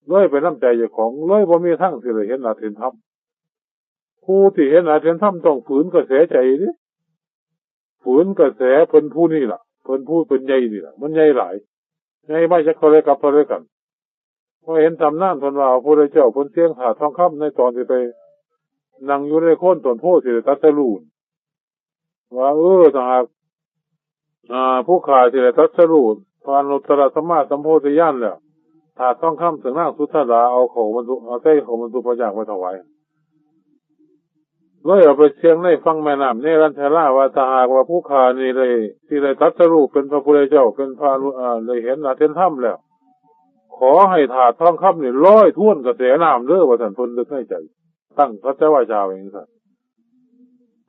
เลยไปนำใจเจ้าของ เลยบ่มีทางสิได้เห็นอัตเห็นธรรม ผู้ที่เห็นอัตเห็นธรรมต้องฝืนกระแสใจเด้ ฝืนกระแสเพิ่นผู้นี่ล่ะ เพิ่นผู้เพิ่นใหญ่นี่ล่ะ มันใหญ่หลาย ใหญ่มาจากเท่าใดกับเท่าใดกัน พอเห็นตำนานเพิ่นว่าพระพุทธเจ้าเพิ่นเสี่ยงถาดทองคำในตอนที่ไปนั่งอยู่ในโคนต้นโพธิ์ที่ได้ตรัสรู้ ว่า เออ ถ้าหาก อ่า ผู้ข้าสิได้ตรัสรู้พระอนุตตรสัมมาสัมโพธิญาณแล้ว ถาดทองคำซึ่งนางสุชาดาเอาเข้าบรรจุ เอาใส่เข้าบรรจุพระยางไว้ถวาย เลยเอาไปเสี่ยงในฝั่งแม่น้ำเนรัญชรา ว่าถ้าหากว่าผู้ข้านี่ได้ สิได้ตรัสรู้เป็นพระพุทธเจ้า เป็นพระอนุ อ่า ได้เห็นอัตเห็นธรรมแล้ว ขอให้ถาดทองคำนี่ลอยทวนกระแสน้ำเด้อ ว่าซั่น เพิ่นนึกในใจ ตั้งสัจจวาจาไว้จังซั่น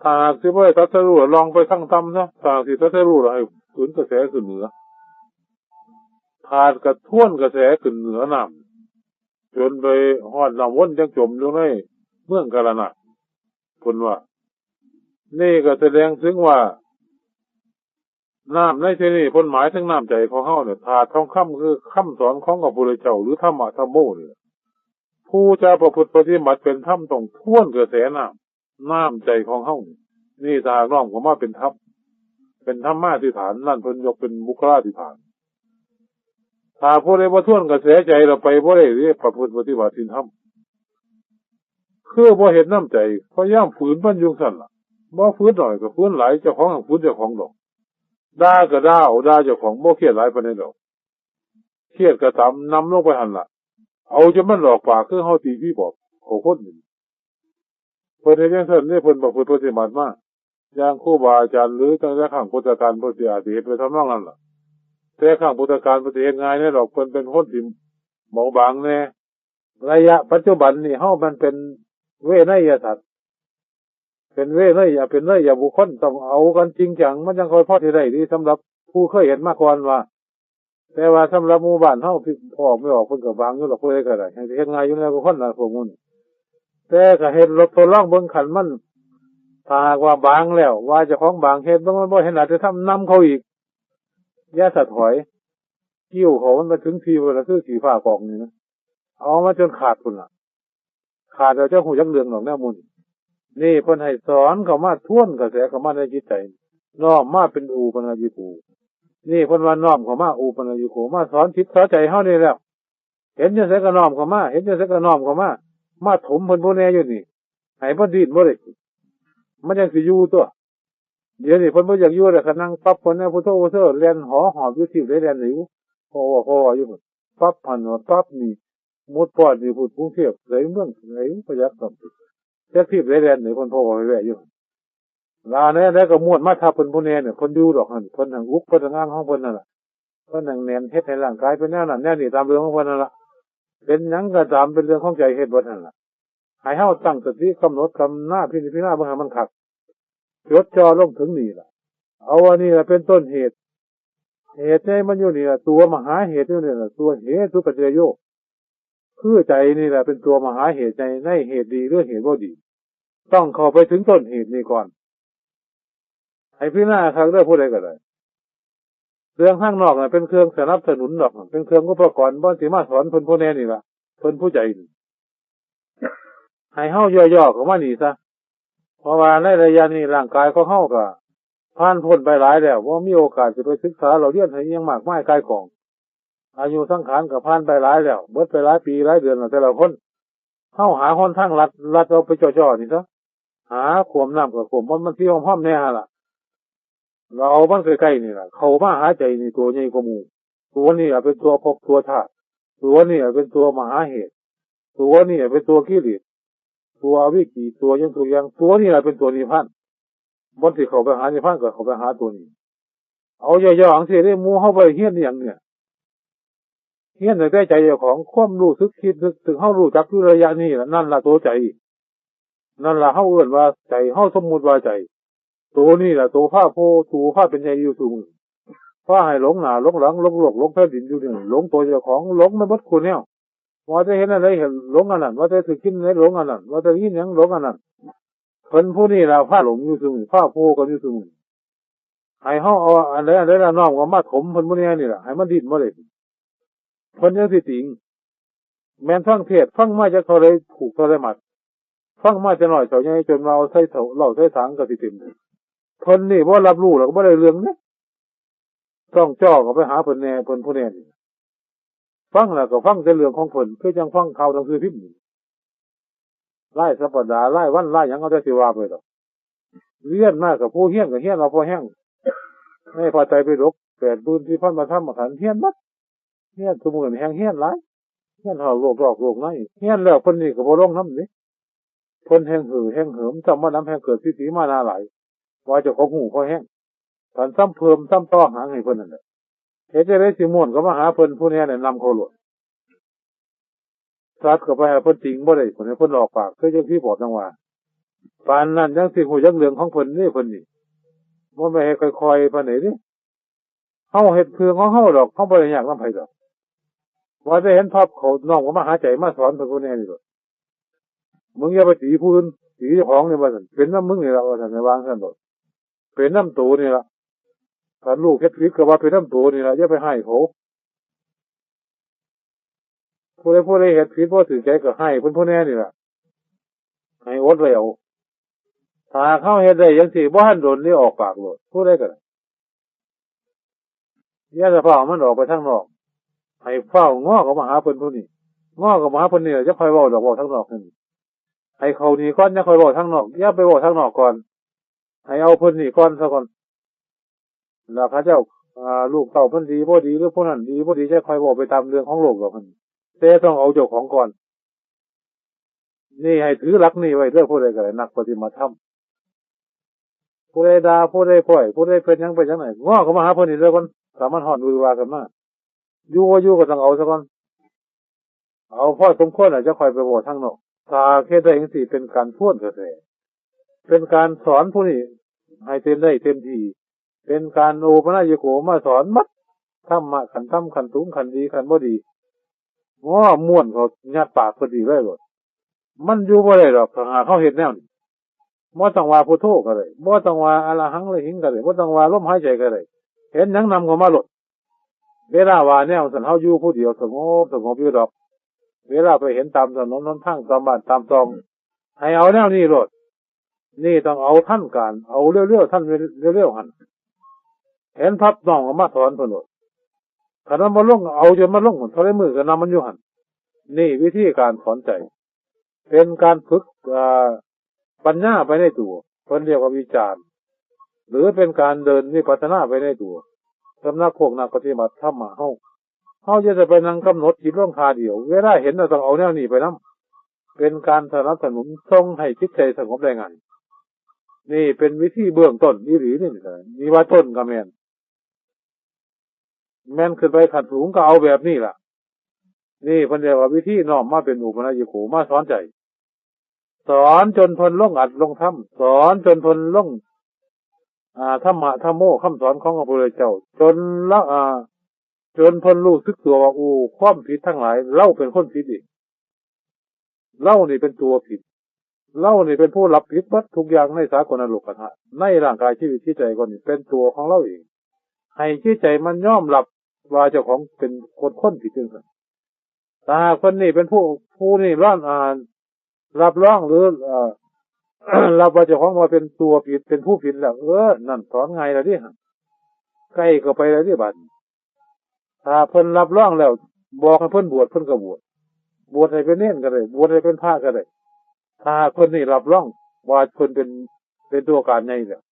ถ้าหากสิบ่ได้ตรัสรู้ ลองไปทางต่ำซะ ถ้าหากสิตรัสรู้แล้วให้ฝืนกระแสขึ้นเหนือ ถาดกระทวนกระแสขึ้นเหนือน้ จนไปฮอดน้ำวนจั่งจมอยู่ในเมืองกาลานะ เพิ่นว่า นี่ก็แสดงถึงว่า น้ำในที่นี่เพิ่นหมายถึงน้ำใจของเฮาเนี่ย ธาตุทองคำคือคำสอนของพระพุทธเจ้า หรือธรรมะธัมโมนี่แหละ ผู้จะประพฤติปฏิบัติเป็นธรรมต้องทวนกระแสน้ำ น้ำใจของเฮานี่ นี่ถ้าหากน้อมเข้ามาเป็นธรรม เป็นธรรมาธิฐาน นั่นเพิ่นยกเป็นบุคลาธิฐาน ถ้าผู้ใดบ่ทวนกระแสใจแล้วไปบ่ได้เด้ ประพฤติปฏิบัติศีลธรรม คือบ่เฮ็ดน้ำใจ พยายามฝืนมันอยู่ซั่นล่ะ บ่ฝืนน้อยก็ฝืนหลาย เจ้าของหั้นฝืนเจ้าของดอก ด่าก็ด่าเอา ด่าเจ้าของ บ่เครียดหลายปานใดดอก เครียดก็ตามนำลงไปหั่นล่ะ เอาจนมันหลอกปาก คือเฮาตีผีปอบเขาคนนี่ เพิ่นเฮ็ดจั่งซั่นเด้ เพิ่นประพฤติปฏิบัติมา อย่างครูบาอาจารย์ หรือตั้งแต่ครั้งพุทธกาล เพิ่นสิอาจสิเฮ็ดไปทำนองนั้นล่ะ แต่ครั้งพุทธกาลเพิ่นสิเฮ็ดง่ายแน่ดอก เพิ่นเป็นคนที่เบาบางแน่ ระยะปัจจุบันนี่เฮามันเป็นเวไนยสัตว์ เป็นเวไนย เป็นเนยยบุคคล ต้องเอากันจริงจัง มันจั่งค่อยพอสิได้ดี สำหรับผู้เคยเห็นมาก่อนว่า แต่ว่าสำหรับหมู่บ้านเฮาที่พ่อไม่ออก เพิ่นก็บางอยู่ดอก ผู้ใดก็ได้ ให้เฮ็ดง่ายอยู่แล้ว ก็คนละพวกหมู่นี้ แต่ก็เฮ็ดลดทดลองเบิ่ง คันมัน ถ้าหากว่าบางแล้ว ว่าเจ้าของบาง เฮ็ดเบิ่งมันบ่เห็นอาจจะทำนำเขาอีก อย่าสะถอย กิ้วเขามันไปถึงที่เวลาคือขี้ฟ้ากองนี่นะ เอามาจนขาดพุ่นล่ะ ขาดแล้วเจ้าหูจักเรื่องดอกแนวหมู่นี้ นี่เพิ่นให้สอนเข้ามา ทวนกระแสเข้ามาในจิตใจ น้อมมาเป็นอุปนายิโก นี่เพิ่นว่าน้อมเข้ามาอุปนายิโก มาสอนจิตสอนใจเฮานี่แล้ว เห็นจั่งไสก็น้อมเข้ามา เห็นจั่งไสก็น้อมเข้ามา มาถมเพิ่นผู้แน่อยู่นี่ ให้เพิ่นดิ้นบ่ได้ มันจั่งสิอยู่ตัว เดี๋ยวนี้เพิ่นบ่อยากอยู่แล้ว ก็นั่งปั๊บเพิ่นนะ พุทโธพุทโธ แล่นหอหอบอยู่ที่ใดแล่นหนี พอว่าพอว่าอยู่ ปั๊บหั่นว่าปั๊บนี่ มุดปอดนี่พุ้น กรุงเทพฯ ไสเมืองไส บ่อยากต้อง จักที่ใดแล่นหนี เพิ่นพอว่าแวะอยู่ ลาแน่แล้วก็ม้วนมาทับเพิ่นผู้แน่เนี่ย เพิ่นอยู่ดอกหั่น เพิ่นทางอุก เพิ่นทางอ้างของเพิ่นนั่นล่ะ เพิ่นนั่งแน่น เฮ็ดให้ร่างกายเป็นแนวนั้นแนวนี้ ตามเรื่องของเพิ่นนั่นล่ะ เป็นหยังก็ตาม เป็นเรื่องของใจ เฮ็ดเบิดนั่นล่ะ ให้เฮาตั้งสติกำหนด กำหนดพิจารณาเบิ่งให้มันคัก จดจ่อลงถึงนี่ล่ะ เอาอันนี้ล่ะเป็นต้นเหตุ เหตุใหญ่มันอยู่นี่ล่ะ ตัวมหาเหตุอยู่นี่ล่ะ ตัวเหตุสุปัจจโย คือใจนี่แหละเป็นตัวมหาเหตุใน ในเหตุดีหรือเหตุบ่ดี ต้องเข้าไปถึงต้นเหตุนี่ก่อน ให้พิจารณาคักเด้อ ผู้ใดก็ได้ เรื่องข้างนอกน่ะเป็นเครื่องสนับสนุนดอก เป็นเครื่องอุปกรณ์ บ่สิมาสอนเพิ่นผู้แน่นี่ล่ะ เพิ่นผู้ใจนี่ ให้เฮาย่อๆเข้ามานี่ซะ เพราะว่าในระยะนี้ร่างกายของเฮาก็ผ่านพ้นไปหลายแล้ว บ่มีโอกาสสิไปศึกษาเล่าเรียนให้อิหยังมากมายก่ายกอง อายุสังขารก็ผ่านไปหลายแล้ว เบิดไปหลายปีหลายเดือนแล้ว แต่ละคน เฮาหาหนทางลัด ลัดเอาไปจ่อๆนี่ซะ หาขวมน้ำก็ขวม มัน มันสิหอมๆแน่หั่นล่ะ เราเอามันใกล้ๆนี่ล่ะ เข้ามาหาใจนี่ ตัวใหญ่กว่าหมู่ ตัวนี้ล่ะเป็นตัวภพตัวชาติ ตัวนี้ล่ะเป็นตัวมหาเหตุ ตัวนี้ล่ะเป็นตัวกิเลส ตัวอวิชชา ตัวหยังทุกอย่าง ตัวนี้ล่ะเป็นตัวนิพพาน บ่สิเข้าไปหานิพพานก็เข้าไปหาตัวนี้ เอาย่อๆจั่งซี้เด้ หมู่เฮาบ่ได้เฮียนอิหยังเนี่ย เฮียนตั้งแต่ใจเจ้าของ ความรู้สึกคิดนึก ซึ่งเฮารู้จักอยู่ระยะนี้ล่ะ นั่นล่ะตัวใจ นั่นล่ะเฮาเอิ้นว่าใจ เฮาสมมุติว่าใจ ตัวนี้ล่ะตัวพาโพ ตัวพาเป็นใหญ่อยู่ซุมื้อ พาให้หลงหน้าหลงหลัง หลงโลกหลงแผ่นดินอยู่นี่ หลงตัวเจ้าของ หลงไปหมดคู่แนว ว่าแต่เห็นอันใดเห็นหลงอันนั้น ว่าแต่ถือกินอันใดหลงอันนั้น ว่าแต่ยินหยังหลงอันนั้น เพิ่นผู้นี้ล่ะพาหลงอยู่ซุมื้อ พาโพกันอยู่ซุมื้อ ให้เฮาเอาอันใดอันใดละน้อมเข้ามาถมเพิ่นผู้นี้นี่ล่ะ ให้มันดิ้นบ่ได้ เพิ่นจั่งสิติง แม่นฟังเทศน์ ฟังมาจากเท่าใดผูกเท่าใดมัด ฟังมาแต่น้อยเท่าใหญ่ จนว่าเอาใส่เถ้า เหล้าใส่สังก็สิเต็ม เพิ่นนี่บ่รับรู้แล้วก็บ่ได้เรื่องเด้ ต้องจ่อเข้าไปหาเพิ่นแน่ เพิ่นผู้แน่นี่ ฟังแล้วก็ฟังแต่เรื่องของเพิ่น คือจั่งฟังข่าวหนังสือพิมพ์นี่ รายสัปดาห์ รายวัน รายหยัง เอาแต่สิว่าไปดอก เรียนมากับผู้เฮียนก็เฮียนเอาพอแฮง ในพระไตรปิฎก แปดหมื่นสี่พันพระธรรมขันธ์ เฮียนหมด เฮียนซุมื้อนี่แฮ่งเฮียนหลาย เฮียนฮอดโลกนอกโลกใน เฮียนแล้วเพิ่นนี่ก็บ่ลงนำเด้ เพิ่นแฮ่งหือแฮ่งเหิม ซ้ำว่านำแฮ่งเกิดทิฏฐิมานะหลาย ว่าเจ้าของฮู้พอแฮง ท่านซ้ำเพิ่มซ้ำต่อหางให้เพิ่นนั่นแหละ เฮ็ดจั่งใดสิม่วนก็มาหาเพิ่น ผู้แน่แนะนำเขาโลด สัตว์ก็ไปให้เพิ่นติงบ่ได้ เพิ่นให้เพิ่นออกปาก คือจั่งผีปอบจั่งว่า ปานนั้นยังสิฮู้จักเรื่องของเพิ่นเด้ เพิ่นนี่ บ่แม่นให้ค่อยๆปานใดเด้ เฮาเฮ็ดเพื่อของเฮาดอก เฮาบ่ได้ยากนำไผดอก ว่าได้เห็นภาพเขาน้อมเข้ามาหาใจ มาสอนเพิ่นผู้แน่นี่โลด มึงอย่าไปตีผู้อื่น ตีเจ้าของนี่ว่าซั่น เป็นนำมึงนี่ล่ะว่าซั่น ให้วางซั่นโลด เป็นนำโตนี่ล่ะ คันลูกเฮ็ดผิดก็ว่าเป็นนำโตนี่ล่ะ อย่าไปร้ายเขา ผู้ใดผู้ใดเฮ็ดผิดบ่ถืกใจก็ให้เพิ่นผู้แน่นี่ล่ะ ให้อดไว้เอา ถ้าหากเฮาเฮ็ดได้จั่งซี้ บ่ทันโดนนี่ออกปากโลด ผู้ใดก็ได้ อย่าสะฟ้าวมันออกไปทางนอก ให้ฟ้าวงอเข้ามาหาเพิ่นผู้นี้ งอเข้ามาหาเพิ่นนี่ล่ะ จั่งค่อยเว้าดอก เว้าทางนอกนั่น ให้เข้านี่ก่อน จั่งค่อยเว้าทางนอก อย่าไปเว้าทางนอกก่อน ให้เอาเพิ่นนี่ก่อนซะก่อน แล้วเขาเจ้า อ่า ลูกเต้าเพิ่นดีบ่ดี หรือผู้นั้นดีบ่ดี จั่งค่อยเว้าไปตามเรื่องของโลกดอก แต่ต้องเอาเจ้าของก่อน นี่ให้ถือหลักนี่ไว้เด้อ ผู้ใดก็ได้ นักปฏิบัติธรรม ผู้ใดด่า ผู้ใดพร่อย ผู้ใดเป็นหยังเป็นหยังนั่น งอเข้ามาหาเพิ่นนี่เด้อก่อน ถ้ามันฮ้อนวือวาขึ้นมา อยู่บ่อยู่ก็ต้องเอาซะก่อน เอาพอสมควรแล้วจั่งค่อยไปเว้าทางนอก ถ้าเฮ็ดได้จั่งซี้ เป็นการทวนกระแส เป็นการสอนผู้นี้ให้เต็มได้เต็มที่ เป็นการโอปนายโก มาสอนหมด ธรรมะขั้นต่ำขั้นสูง ขั้นดีขั้นบ่ดี ง้อม้วนเขายัดปากเพิ่นดีเลยโลด มันอยู่บ่ได้ดอก ถ้าหากเฮาเฮ็ดแนวนี้ บ่ต้องว่าพุทโธก็ได้ บ่ต้องว่าอะระหังอะระหิงก็ได้ บ่ต้องว่าลมหายใจก็ได้ เห็นหยังนำเข้ามาโลด เวลาว่าแนวซั่น เฮาอยู่ผู้เดียวสงบสงบอยู่ดอก เวลาไปเห็นตามถนนหนทาง ตามบ้านตามซอง ให้เอาแนวนี้โลด นี่ต้องเอาทันการ เอาเร็วๆ ทันเร็วๆ หั่น เห็นปั๊บน้อมเอามาสอนเพิ่นโลด คันมันบ่ลง เอาจนมันลง เท่าใดมื้อก็นำมันอยู่หั่น นี่วิธีการสอนใจ เป็นการฝึก อ่า ปัญญาไปในตัว เพิ่นเรียกว่าวิจารณ์ หรือเป็นการเดินวิปัสสนาไปในตัว สำหรับพวกนักปฏิบัติธรรมะเฮา เฮาอย่าจะไปนั่งกำหนดจิตลงท่าเดียว เวลาเห็นเราต้องเอาแนวนี้ไปนำ เป็นการสนับสนุนส่งให้จิตใจสงบได้ง่าย นี่เป็นวิธีเบื้องต้นอีหลีนี่นะ นี่ว่าต้นก็แม่น แม่นขึ้นไปขั้นสูงก็เอาแบบนี้ล่ะ นี่เพิ่นเรียกว่าวิธีน้อมมาเป็นโอปนายโก มาสอนใจ สอนจนเพิ่นลงอัดลงธรรม สอนจนเพิ่นลง อ่า ธรรมะธัมโม คำสอนของพระพุทธเจ้า จนละ อ่า จนเพิ่นรู้สึกตัวว่า โอ้ ความผิดทั้งหลาย เราเป็นคนผิดเอง เรานี่เป็นตัวผิด เรานี่เป็นผู้รับผิดเบิดทุกอย่างในสากลโลกธาตุ ในร่างกายชีวิตจิตใจคนนี่เป็นตัวของเราเอง ให้จิตใจมันยอมรับว่าเจ้าของเป็นคน คนผิดจังซั่น ถ้าหากเพิ่นนี่เป็นผู้ ผู้นี่รับ อ่า รับรองหรือ เอ่อ รับว่าเจ้าของว่าเป็นตัวผิด เป็นผู้ผิดแล้ว เออ นั่นสอนง่ายแล้วเด้ ใกล้เข้าไปแล้วเด้บัดนี้ ถ้าเพิ่นรับรองแล้ว บอกให้เพิ่นบวช เพิ่นก็บวช บวชให้เป็นเณรก็ได้ บวชให้เป็นพระก็ได้ ถ้าหากเพิ่นนี่รับรองว่าเพิ่นเป็น เป็นตัวการใหญ่แล้ว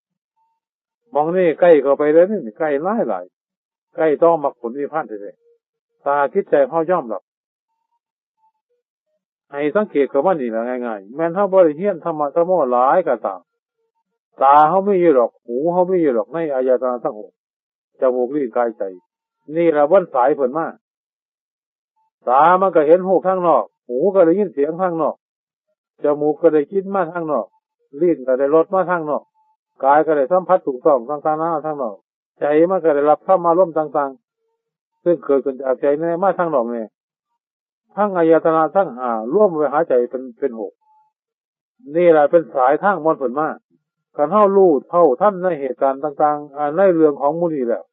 หม่องนี้ใกล้เข้าไปแล้วนี่ ใกล้หลายหลาย ใกล้ต่อมรรคผลนิพพานแท้ๆ ถ้าจิตใจเฮายอมรับ ให้สังเกตเข้ามานี่ล่ะง่ายๆ แม่นเฮาบ่ได้เรียนธรรมะธัมโมหลายก็ตาม ตาเฮามีอยู่ดอก หูเฮามีอยู่ดอก ในอายตนะทั้งหก จมูก ลิ้น กาย ใจ นี่ล่ะวันสายเพิ่นมา ตามันก็เห็นรูปทางนอก หูก็ได้ยินเสียงทางนอก จมูกก็ได้กลิ่นมาทางนอก ลิ้นก็ได้รสมาทางนอก กายก็ได้สัมผัสถูกต้องต่างๆนานาทางนอก ใจมันก็ได้รับธรรมารมณ์ต่างๆ ซึ่งเกิดขึ้นจากใจแน่มาทางนอกแน่ ทั้งอายตนะทั้งห้ารวมไว้หาใจเป็น เป็นหก นี่แหละเป็นสายทางมรรคผลมา คันเฮารู้เท่าทันในเหตุการณ์ต่างๆ อ่า ในเรื่องของหมู่นี้แล้ว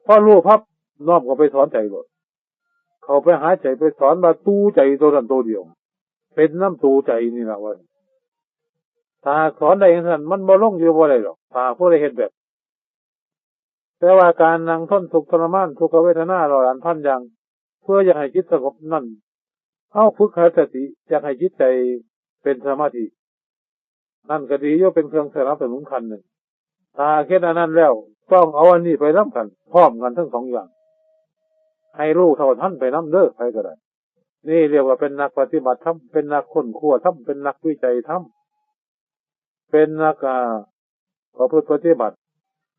พอรู้ปั๊บ น้อมเข้าไปสอนใจโลด เข้าไปหาใจ ไปสอนว่าตัวใจตัวนั้นตัวเดียว เป็นนำตัวใจนี่ล่ะว่า ถ้าหากสอนได้จั่งซั่น มันบ่ลงอยู่บ่ได้ดอก ถ้าหากผู้ใดเฮ็ดแบบ แต่ว่าการนั่งทนทุกข์ทรมานทุกขเวทนาร้อยล้านพันอย่าง เพื่ออยากให้จิตสงบนั่น เฮาฝึกให้สติ อยากให้จิตใจเป็นสมาธิ นั่นก็ดีอยู่ เป็นเครื่องสนับสนุนขั้นหนึ่ง ถ้าเฮ็ดอันนั้นแล้ว ต้องเอาอันนี้ไปนำกัน พร้อมกันทั้งสองอย่าง ให้รู้เท่าทันไปนำเด้อ ใครก็ได้ นี่เรียกว่าเป็นนักปฏิบัติธรรม เป็นนักค้นคว้าธรรม เป็นนักวิจัยธรรม เป็นนัก อ่า ประพฤติปฏิบัติ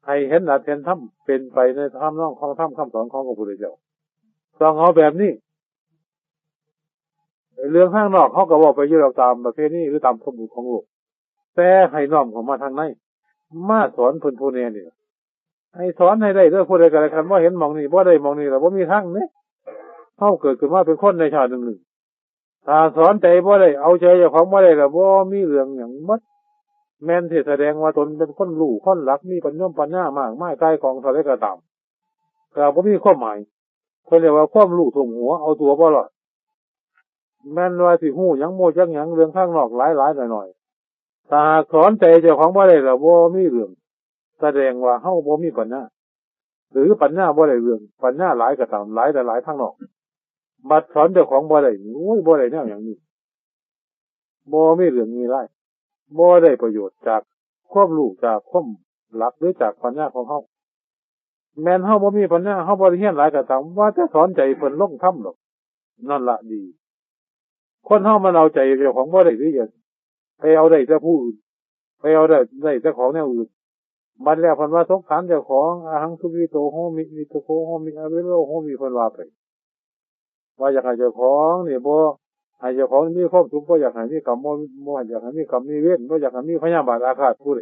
ให้เห็นอัตเห็นธรรม เป็นไปในธรรมนองของธรรมคำสอนของพระพุทธเจ้า ต้องเอาแบบนี้ เรื่องทางนอกเขาก็เว้าไปอยู่ดอก ตามประเพณีหรือตามสมมุติของโลก แต่ให้น้อมเข้ามาทางใน มาสอนเพิ่นผู้แน่นี่ล่ะ ให้สอนให้ได้เด้อ ผู้ใดก็ได้ คันบ่เห็นหม่องนี้ บ่ได้หม่องนี้แล้ว บ่มีทางเด้ พ ฮาเกิดขึ้นมาเป็นคนในชาติหนึ่งหนึ่ง ถ้าสอนใจบ่ได้ เอาใจเจ้าของบ่ได้ แล้วบ่มีเรื่องหยังหมด แม่นสิแสดงว่าตนเป็นคนรู้ คนหลัก มีปัญญา ปัญญามากมาย กายของเท่าใดก็ตาม ก็บ่มีความหมาย เพิ่นเรียกว่าความรู้ท่วมหัว เอาตัวบ่รอด แม่นว่าสิรู้หยัง บ่จักหยัง เรื่องข้างนอกหลายๆ หน่อยๆ ถ้าหากสอนใจเจ้าของบ่ได้ แล้วบ่มีเรื่อง แสดงว่าเฮาบ่มีปัญญา หรือปัญญาบ่ได้เรื่อง ปัญญาหลายก็ตาม หลายแต่หลายทางนอก บัดสอนเจ้าของบ่ได้นี่ โอ้ย บ่ได้แนวหยังนี่ บ่มีเรื่องมีราย บ่ได้ประโยชน์จากความรู้ จากความหลัก หรือจากปัญญาของเฮา แม่นเฮาบ่มีปัญญา เฮาบ่ได้เรียนหลายก็ตาม ว่าแต่สอนใจเพิ่นลงธรรมดอก นั่นละดี คนเฮามันเอาใจเจ้าของบ่ได้หรือยัง ไปเอาได้แต่ผู้อื่น ไปเอาได้ ได้แต่ของแนวอื่น บัดแล้วเพิ่นว่าสงสารเจ้าของ อะหัง สุขีโต โหมิ นิจจโค โหมิ อเวโร โหมิ เพิ่นว่าไป ว่าอยากให้เจ้าของนี่บ่ ให้เจ้าของมีความสุข บ่อยากให้มีกรรม บ่ บ่อยากให้มีกรรมมีเวร บ่อยากให้มีพยาบาทอาฆาตผู้ใด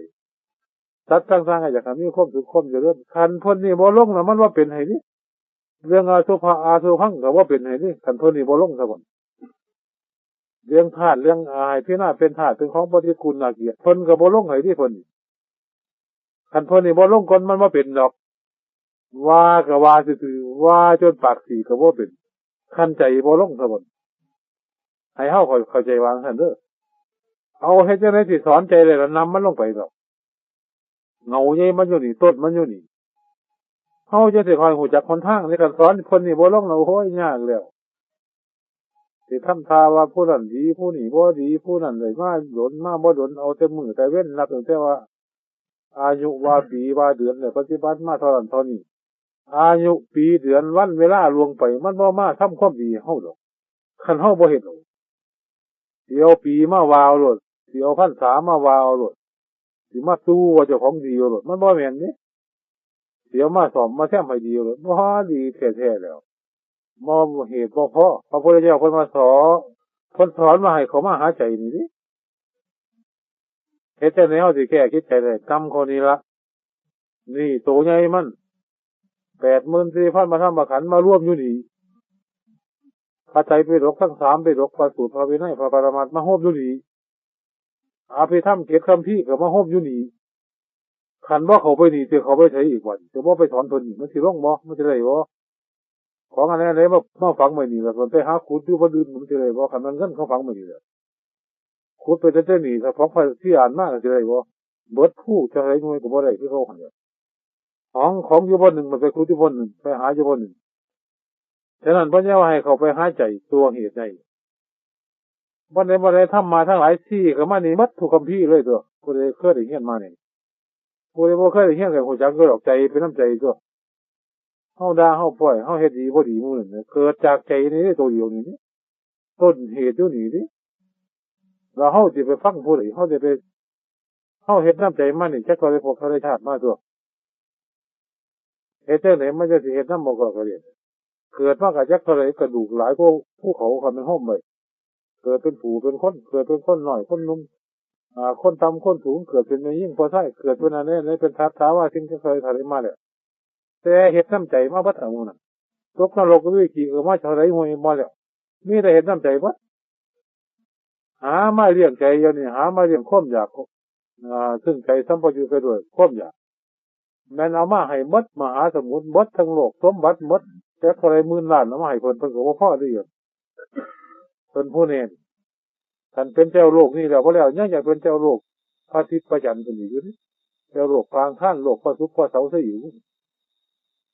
สัตว์ต่างๆ ก็อยากให้มีความสุขความเจริญ คันเพิ่นนี่บ่ลงน่ะ มันบ่เป็นให้นี่ เรื่องอสุภะอสุภังก็บ่เป็นให้นี่ คันเพิ่นนี่บ่ลงซะก่อน เรื่องธาตุ เรื่อง อ่า ให้พิจารณาเป็นธาตุ เป็นของปฏิกูลน่าเกลียด เพิ่นก็บ่ลงให้นี่ เพิ่นนี่ คันเพิ่นนี่บ่ลงก่อน มันบ่เป็นดอก ว่าก็ว่าซื่อๆ ว่าจนปากสีก็บ่เป็น คันใจบ่ลงซะก่อน ให้เฮาเข้า เข้าใจว่าจั่งซั้นเด้อ เอาเฮ็ดจั่งใดสิสอนใจได้ล่ะ นำมันลงไปดอก เหง้าใหญ่มันอยู่นี่ ต้นมันอยู่นี่ เฮาจั่งสิค่อยรู้จักหนทาง ในการสอนคนนี่บ่ลงน่ะ โอ้ย ยากแล้ว สิทำท่าว่าผู้นั้นดี ผู้นี้บ่ดี ผู้นั้นได้มาโดน มาบ่โดน เอาแต่มื้อแต่เว็น นับตั้งแต่ว่า อายุว่าปีว่าเดือน ได้ปฏิบัติมาเท่านั้นเท่านี้ อายุปีเดือนวันเวลาล่วงไป มันบ่มาทำความดีให้เฮาดอก คันเฮาบ่เฮ็ดเอา สิเอาปีมาว่าเอาโลด สิเอาพรรษามาว่าเอาโลด สิมาตู่ว่าเจ้าของดีเอาโลด มันบ่แม่นเด้ สิเอามาซ่อมมาแซมให้ดีเอาโลด บ่ดีแท้ๆ แล้ว บ่ เหตุบ่พอ พระพุทธเจ้าเพิ่นมาสอน เพิ่นสอนมาให้เข้ามาหาใจนี่เด้ เฮ็ดจั่งใดเฮาสิแก้จิตใจได้ กรรมข้อนี้ละ นี่โตใหญ่มัน แปดหมื่นสี่พันพระธรรมขันธ์มารวมอยู่นี่ พระไตรปิฎกทั้งสามปิฎก พระสูตร พระวินัย พระปรมัตถ์ มาโฮมอยู่นี่ อภิธรรมเจ็ดคัมภีร์ก็มาโฮมอยู่นี่ คันบ่เข้าไปนี่ สิเข้าไปไสอีกบัดนี้ สิบ่ไปสอนเพิ่นนี่ มันสิลงบ่ มันสิได้บ่ ของอันใดๆ มา มาฝังไว้นี่ แล้วก็ไปหาขุดอยู่บ่อนอื่น มันสิได้บ่ คันมันเงินเขาฝังไว้นี่แหละ ขุดไปแต่ แต่นี่ ถ้าของพระที่อ่านมาก็สิได้บ่ เบิดภูจักหน่วยก็บ่ได้คือเขาหั่นแหละ ของ ของอยู่บ่อนหนึ่ง มันไปขุดอยู่บ่อนหนึ่ง ไปหาอยู่บ่อนหนึ่ง ฉะนั้นเพิ่นยังว่าให้เข้าไปหาใจตัวเหตุได้ บ่อนใด บ่อนใด ธรรมะทั้งหลายซี้เข้ามานี่หมดทุกคัมภีร์เลยตัว ผู้ใดเคยได้เรียนมานี่ ผู้ใดบ่เคยได้เรียนก็ฮู้จักอยู่ดอก ใจเป็นน้ำใจตัว เฮาด่า เฮาป้อย เฮาเฮ็ดดีบ่ดีหมู่นั่นน่ะ เกิดจากใจนี่ตัวเดียวนี่ ต้นเหตุอยู่นี่เด้ แล้วเฮาสิไปฟังผู้ใด เฮาสิไป เฮาเฮ็ดน้ำใจมานี่ จักเท่าใดภพเท่าใดชาติมาตัว เฮ็ดจั่งใดมันจั่งสิเฮ็ดนำบ่กล้าก็เรียน เกิดมาก็จักเท่าใด กระดูกหลายกว่าภูเขา คันแม่นโฮมไว้ เกิดเป็นผู้เป็นคน เกิดเป็นคนน้อยคนหนุ่ม อ่า คนต่ำคนสูง เกิดเป็นแม่หญิงพ่อชาย เกิดเป็นอันใดอันใด เป็นสัตว์สาว่าสิ่งจักเท่าใดเท่าใดมาแล้ว แต่เฮ็ดน้ำใจมาเบิดเอาหมู่นั่น ตกนรกก็มีขี้เอิมาเท่าใดห้วยมาแล้ว มีแต่เฮ็ดน้ำใจเบิด หามาเลี้ยงใจเดี๋ยวนี้ หามาเลี้ยงความอยาก อ่า ซึ่งใจสัมปยุทธ์ไปด้วยความอยาก แม่นเอามาให้หมด มหาสมุทรหมด ทั้งโลกสมบัติหมด จักเท่าใดหมื่นล้าน เอามาให้เพิ่น เพิ่นก็บ่พอเด้ เพิ่นผู้แน่น คันเป็นเจ้าโลกนี่แล้ว บ่แล้ว ยังอยากเป็นเจ้าโลกพระอาทิตย์พระจันทร์เพิ่นอีกอยู่นี่ เจ้าโลกพระอังคาร โลกพระศุกร์พระเสาร์ซะอีก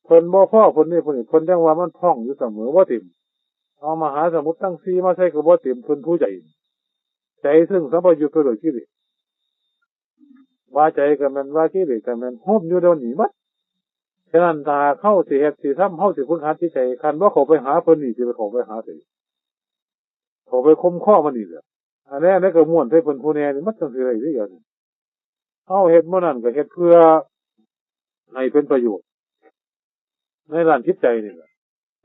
เพิ่นบ่พอ เพิ่นนี่ เพิ่นนี่ เพิ่นยังว่ามันพร่องอยู่เสมอ บ่เต็ม เอามหาสมุทรทั้งสี่มาใส่ก็บ่เต็ม เพิ่นผู้ใหญ่ ใจซึ่งสัมปยุทธ์ไปด้วยกิเลส ว่าใจก็แม่น ว่ากิเลสก็แม่น โฮมอยู่เดี๋ยวนี้หมด ฉะนั้นถ้าเฮาสิเฮ็ดสิทำ เฮาสิฝึกหัดจิตใจ คันบ่เข้าไปหาเพิ่นนี่ สิไปเข้าไปหาไส เข้าไปข่มคอมันนี่แหละ อันนี้ อันนี้ก็ม่วนใส่เพิ่นผู้แน่นี่ มันจั่งสิได้เด้ เดี๋ยวนี้ เฮาเฮ็ดมื้อนั้นก็เฮ็ดเพื่อให้เป็นประโยชน์ ในด้านจิตใจนี่แหละ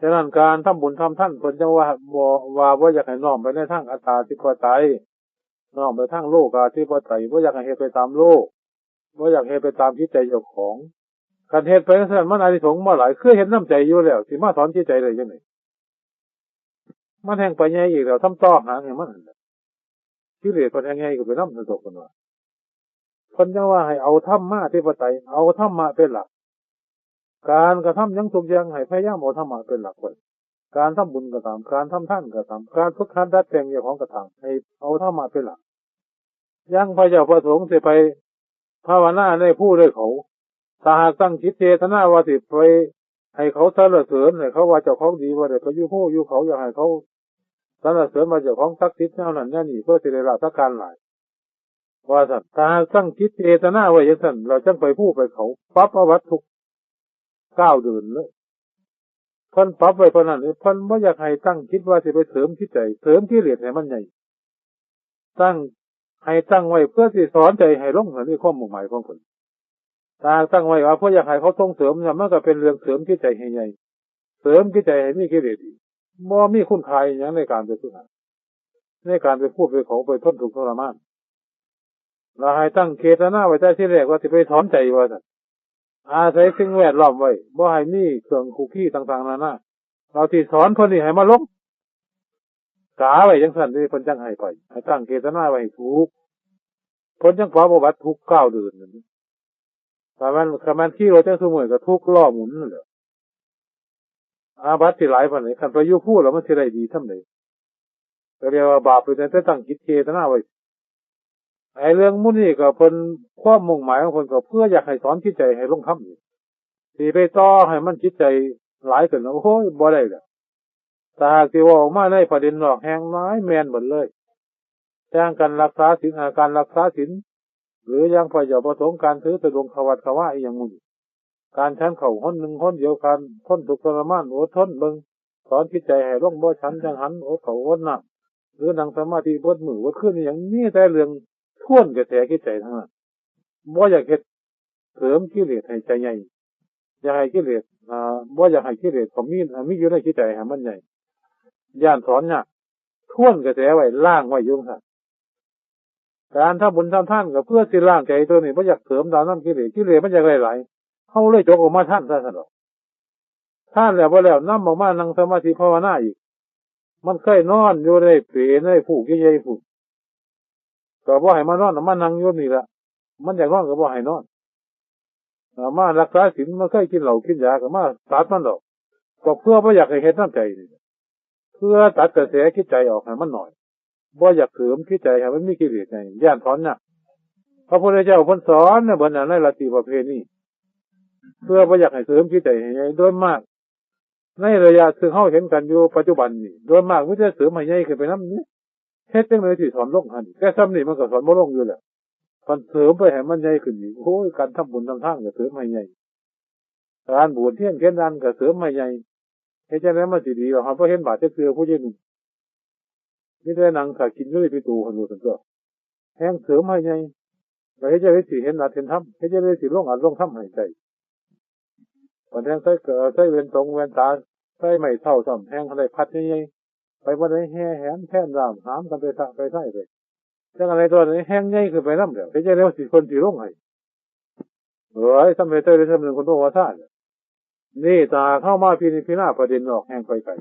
ฉะนั้นการทำบุญทำทาน เพิ่นจั่งว่าบ่ ว่าบ่อยากให้น้อมไปในทางอัตตาธิปไตย น้อมไปทางโลกาธิปไตย บ่อยากให้เฮ็ดไปตามโลก บ่อยากเฮ็ดไปตามจิตใจเจ้าของ คันเฮ็ดไปจั่งซั้น มันอานิสงส์บ่หลาย คือเฮ็ดน้ำใจอยู่แล้ว สิมาสอนจิตใจได้จั่งใด มันแฮ่งไปใหญ่อีกแล้ว ทำต่อหางให้มันนั่นแหละ กิเลสมันแฮ่งใหญ่ขึ้นไปนำ ซั่นตัวเพิ่นว่า เพิ่นจั่งว่าให้เอาธรรมาธิปไตย เอาธรรมะเป็นหลัก การกระทำหยังทุกอย่างให้พยายามเอาธรรมะเป็นหลักไว้ การทำบุญก็ตาม การทำทานก็ตาม การฝึกหัดดัดแปลงเจ้าของก็ตาม ให้เอาธรรมะเป็นหลัก อย่างพระเจ้าประสงค์สิไปภาวนาในภูเลยเขา ถ้าหากตั้งจิตเจตนาว่าสิไปให้เขาสรรเสริญ ให้เขาว่าเจ้าของดี ว่าได้ไปอยู่ภูอยู่เขา อยากให้เขาสรรเสริญว่าเจ้าของศักดิ์สิทธิ์แนวนั้นแนวนี้ เพื่อสิได้ลาภสักการหลาย ว่าซั่น ถ้าหากตั้งจิตเจตนาไว้จั่งซั่น เราจั่งไปภูไปเขา ปรับอาบัติทุกก้าวเดินเลย เพิ่นปรับไว้เพิ่นนั่น เพิ่นบ่อยากให้ตั้งจิตว่าสิไปเสริมจิตใจ เสริมกิเลสให้มันใหญ่ ตั้ง ให้ตั้งไว้เพื่อสิสอนใจให้ลง อันนี้ความมุ่งหมายของเพิ่น ถ้าตั้งไว้ว่าเพื่ออยากให้เขาส่งเสริมเนี่ย มันก็เป็นเรื่องเสริมจิตใจให้ใหญ่ เสริมจิตใจให้มีกิเลสอีก บ่มีคุณค่าอิหยังในการไปฝึกหัด ในการไปภูไปเขา ไปทนทุกข์ทรมาน เราให้ตั้งเจตนาไว้แต่ทีแรกว่าสิไปสอนใจว่าซั่น อาศัยสิ่งแวดล้อมไว้ บ่ให้มีเครื่องคุกคีต่างๆนานา เราสิสอนเพิ่นนี่ให้มาลง กาไว้จั่งซั่นนี่ เพิ่นจั่งให้ไป ให้ตั้งเจตนาไว้ให้ถูก เพิ่นจั่งปรับอาบัติทุกก้าวเดินนั่น ถ้าแม่น ถ้าแม่นขี่รถจั่งซุมื้อก็ทุกล้อหมุนนั่นแหละ อาบัติสิหลายปานใด คันไปอยู่ภูแล้วมันสิได้ดีส่ำใด ก็เรียกว่าบาปไปตั้งแต่ตั้งจิตเจตนาไว้ ไอ้เรื่องหมู่นี้ก็เพิ่น ความมุ่งหมายของเพิ่นก็เพื่ออยากให้สอนจิตใจให้ลงธรรมนี่ สิไปต่อให้มันจิตใจหลายขึ้น โอ้ย บ่ได้ดอก ถ้าหากสิเว้าออกมาในประเด็นนอกแฮ่งหลายแม่นเบิดเลย อย่างการรักษาศีล อ่า การรักษาศีล หรืออย่างพระเจ้าประสงค์ การถือธุดงค์เข้าวัดเข้าวาอีหยังหมู่นี้ การฉันข้าวหนหนึ่งหนเดียว การทนทุกข์ทรมาน อดทนเบิ่ง สอนจิตใจให้ลง บ่ฉันจั่งหัน อดข้าวอดน้ำ หรือนั่งสมาธิเบิดมื้อเบิดคืน อีหยัง มีแต่เรื่องทวนกระแสจิตใจทั้งนั้น บ่อยากเฮ็ดเสริมกิเลสให้ใจใหญ่ อยากให้กิเลส อ่า บ่อยากให้กิเลสก็มี มีอยู่ในจิตใจให้มันใหญ่ ย้านสอนยาก ทวนกระแสไว้ ล้างไว้อยู่ซั่น การทำบุญทำทานก็เพื่อสิล้างใจตัวนี้ บ่อยากเสริมดาวน้ำกิเลส กิเลสมันอยากได้หลาย เฮาเลยจกออกมาทานซะซั่นดอก ทานแล้วบ่แล้ว นำออกมานั่งสมาธิภาวนาอีก มันเคยนอนอยู่ในเปลในฟูกใหญ่ๆพู้น ก็บ่ให้มานอน มานั่งอยู่นี่ล่ะ มันอยากนอนก็บ่ให้นอน อ่า มารักษาศีล มันเคยกินเหล้ากินยาก็มาตัดมันดอก ก็เพื่อบ่อยากให้เฮ็ดนำใจนี่ เพื่อตัดกระแสจิตใจออกให้มันหน่อย บ่อยากเสริมจิตใจให้มันมีกิเลสไง ย้านสอนยาก พระพุทธเจ้าเพิ่นสอนเนี่ย เพิ่นน่ะในลัทธิประเพณี เพื่อบ่อยากให้เสริมจิตใจให้ใหญ่ โดยมาก ในระยะซึ่งเฮาเห็นกันอยู่ปัจจุบันนี่ โดยมากมีแต่เสริมให้ใหญ่ขึ้นไปนำนี่ เฮ็ดจั่งใดสิสอนลงหั่น แต่ส่ำนี้มันก็สอนบ่ลงอยู่แล้ว คันเสริมไปให้มันใหญ่ขึ้นอีก โอ้ย การทำบุญทำทานก็เสริมให้ใหญ่ การบวชเฮียนเขียนอ่านก็เสริมให้ใหญ่ เฮ็ดจั่งใดมันสิดีล่ะ เฮาบ่เห็นบาปจักเทื่อ ผู้ใหญ่หนุ่ม มีแต่นั่งถ่ากินอยู่ในปิโตหั่นโลดซั่นตั่ว แฮ่งเสริมให้ใหญ่ แล้วเฮ็ดจั่งใดสิเห็นอัตเห็นธรรม เฮ็ดจั่งใดสิลงอัตลงธรรมให้ได้ บัดแฮ่งใส่เกลือ ใส่แว่นตงแว่นตา ใส่ไม้เท้าซ้ำ แฮ่งได้พัดใหญ่ๆ ไปบ่ได้แห่แหนแทนราม หามกันไปสะไปไส้ไป จั่งใด๋ตัวนี้แฮ่งใหญ่ขึ้นไปนำแล้ว เฮ็ดจั่งใด๋ว่าสิเพิ่นสิลงให้ เอ้ย สำเร็จได้สำเร็จคนโตว่าซ่าเนี่ย นี่ถ้าเฮามาพินิจพิจารณาประเด็นนอกแฮ่งไปไกล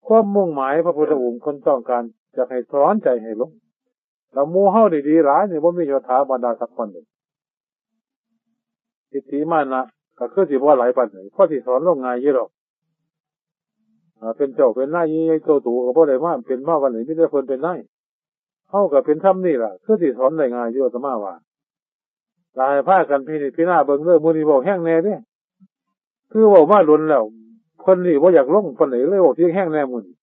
ความมุ่งหมายพระพุทธองค์เพิ่นต้องการอยากให้สอนใจให้ลง แล้วหมู่เฮานี่ดีหลายนี่ บ่มียศถาบรรดาศักดิ์ปานใด ทิฏฐิมานะก็คือสิบ่หลายปานใด พอสิสอนลงง่ายอยู่ดอก อ่า เป็นเจ้าเป็นนายใหญ่โตโตก็บ่ได้มาเป็นมาวันนี้ มีแต่เพิ่นเป็นนาย เฮาก็เป็นส่ำนี่ล่ะ คือสิสอนได้ง่ายอยู่ อาตมาว่า หลายพากันพินิจพิจารณาเบิ่งเด้อ มื้อนี้เว้าแฮงแน่เด้ คือเว้ามาโดนแล้ว เพิ่นนี่บ่อยากลงปานใด เลยเว้าเสียงแฮงแน่มื้อนี้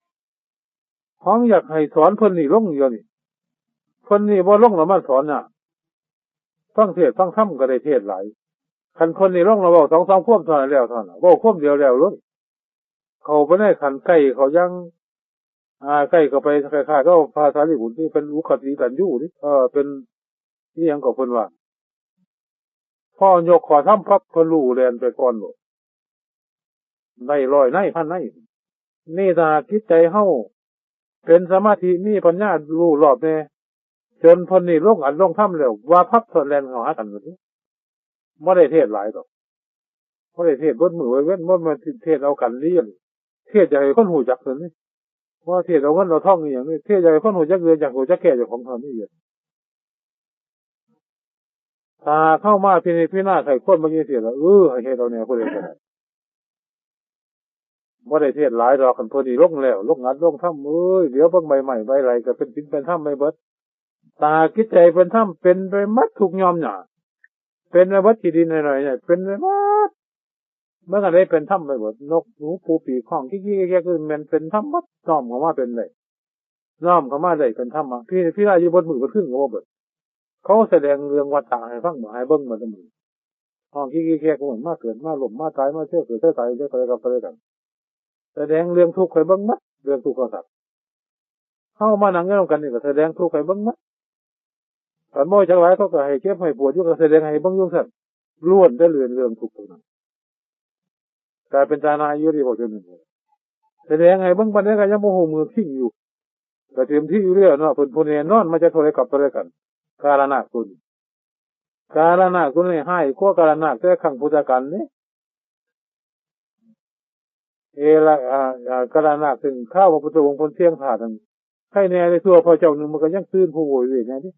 ของอยากให้สอนเพิ่นนี่ลงอยู่นี่ เพิ่นนี่บ่ลงแล้วมาสอนน่ะ ฟังเทศน์ฟังธรรมก็ได้เทศน์หลาย คันเพิ่นนี่ลงแล้วเว้าสองสามความเท่านั้นแล้วเท่านั้น เว้าความเดียวแล้วเลย เข้าไปในขั้นใกล้เขายัง อ่า ใกล้เข้าไปคล้ายๆกับพระสารีบุตรที่เป็นอุคติตัญญูนี่ เออ เป็นอิหยังก็เพิ่นว่า พอยกข้อธรรมปั๊บเพิ่นรู้แล่นไปก่อนโลด ได้ร้อยในพันใน นี่ถ้าจิตใจเฮาเป็นสมาธิมีปัญญารู้รอบแน่ จนเพิ่นนี่ลงอัดลงธรรมแล้ว ว่าปั๊บเพิ่นแล่นเข้าหากันหมด บ่ได้เทศน์หลายดอก บ่ได้เทศน์เบิดมื้อเบิดเว็น บ่แม่นสิเทศน์เอากันเรียน เทศน์อยากให้คนรู้จักเท่านั้น ว่าเทศเอาเงินเอาทองอีหยังนี่ เทศอยากให้คนฮู้จักเรื่อง อยากฮู้จักแก่เจ้าของเท่านี้เอง ถ้าเข้ามาพินิจพิจารณาไถ่ควรมายินเสียละ เออ ให้เฮ็ดเอาแหน่ผู้ใดก็ได้ บ่ได้เทศหลายดอก คันเพิ่นนี่ลงแล้ว ลงอัดลงธรรม เอ้ย เดี๋ยวเบิ่งใบไม้ใบไหลก็เป็นศีลเป็นธรรมไปเบิด ถ้าจิตใจเป็นธรรม เป็นไปหมดทุกย่อมหน้า เป็นไปหมดขี้ดินหน่อยๆเนี่ย เป็นไปหมด มันก็ได้เป็นธรรมไปเบิด นกหนูปูปีกฮ้อง คิกๆแก๊กๆ คือแม่นเป็นธรรมหมด น้อมเข้ามาเป็นได้ น้อมเข้ามาได้เป็นธรรมะ พี่ พี่ได้อยู่เบิดมื้อเบิดคืนก็บ่เบิด เขาแสดงเรื่องวัฏฏะให้ฟังบ่ ให้เบิ่งบ่ซุมื้อ ฮ้องคิกๆแก๊กๆ ว่ามาเกิดมาล้มมาตาย มาเชื่อเกิดเชื่อตาย เชื่อตายกับไปด้วยกัน แสดงเรื่องทุกข์ให้เบิ่งหมด เรื่องทุกข์ของสัตว์ เฮามานั่งอยู่นำกันนี่ก็แสดงทุกข์ให้เบิ่งหมด คันบ่จักหลายเขาก็ให้เจ็บให้ปวดอยู่ ก็แสดงให้เบิ่งอยู่ซั่น ล้วนแต่เรื่อง เรื่องทุกข์ทั้งนั้น กลายเป็นตาหน้าอยู่ดี บอกจังหนึ่ง แสดงให้เบิ่งปานใดก็ยังบ่ฮู้มื้อทิ้งอยู่ ก็เต็มที่อยู่แล้วเนาะ เพิ่นผู้แน่นอนมาจากเท่าใดกับเท่าใดกัน กาลนาคตัวนี้ กาลนาคตัวนี้ฮ้ายกว่ากาลนาคแต่ครั้งพุทธกาลนี่ เอละ อ่า อ่า กาลนาคซึ่งคราวพระพุทธองค์เพิ่นเสี้ยงธาตุนั่น ใครแน่ในทั่วพระเจ้าหนึ่งมันก็ยังตื่นผู้โวยเวยแน่เด้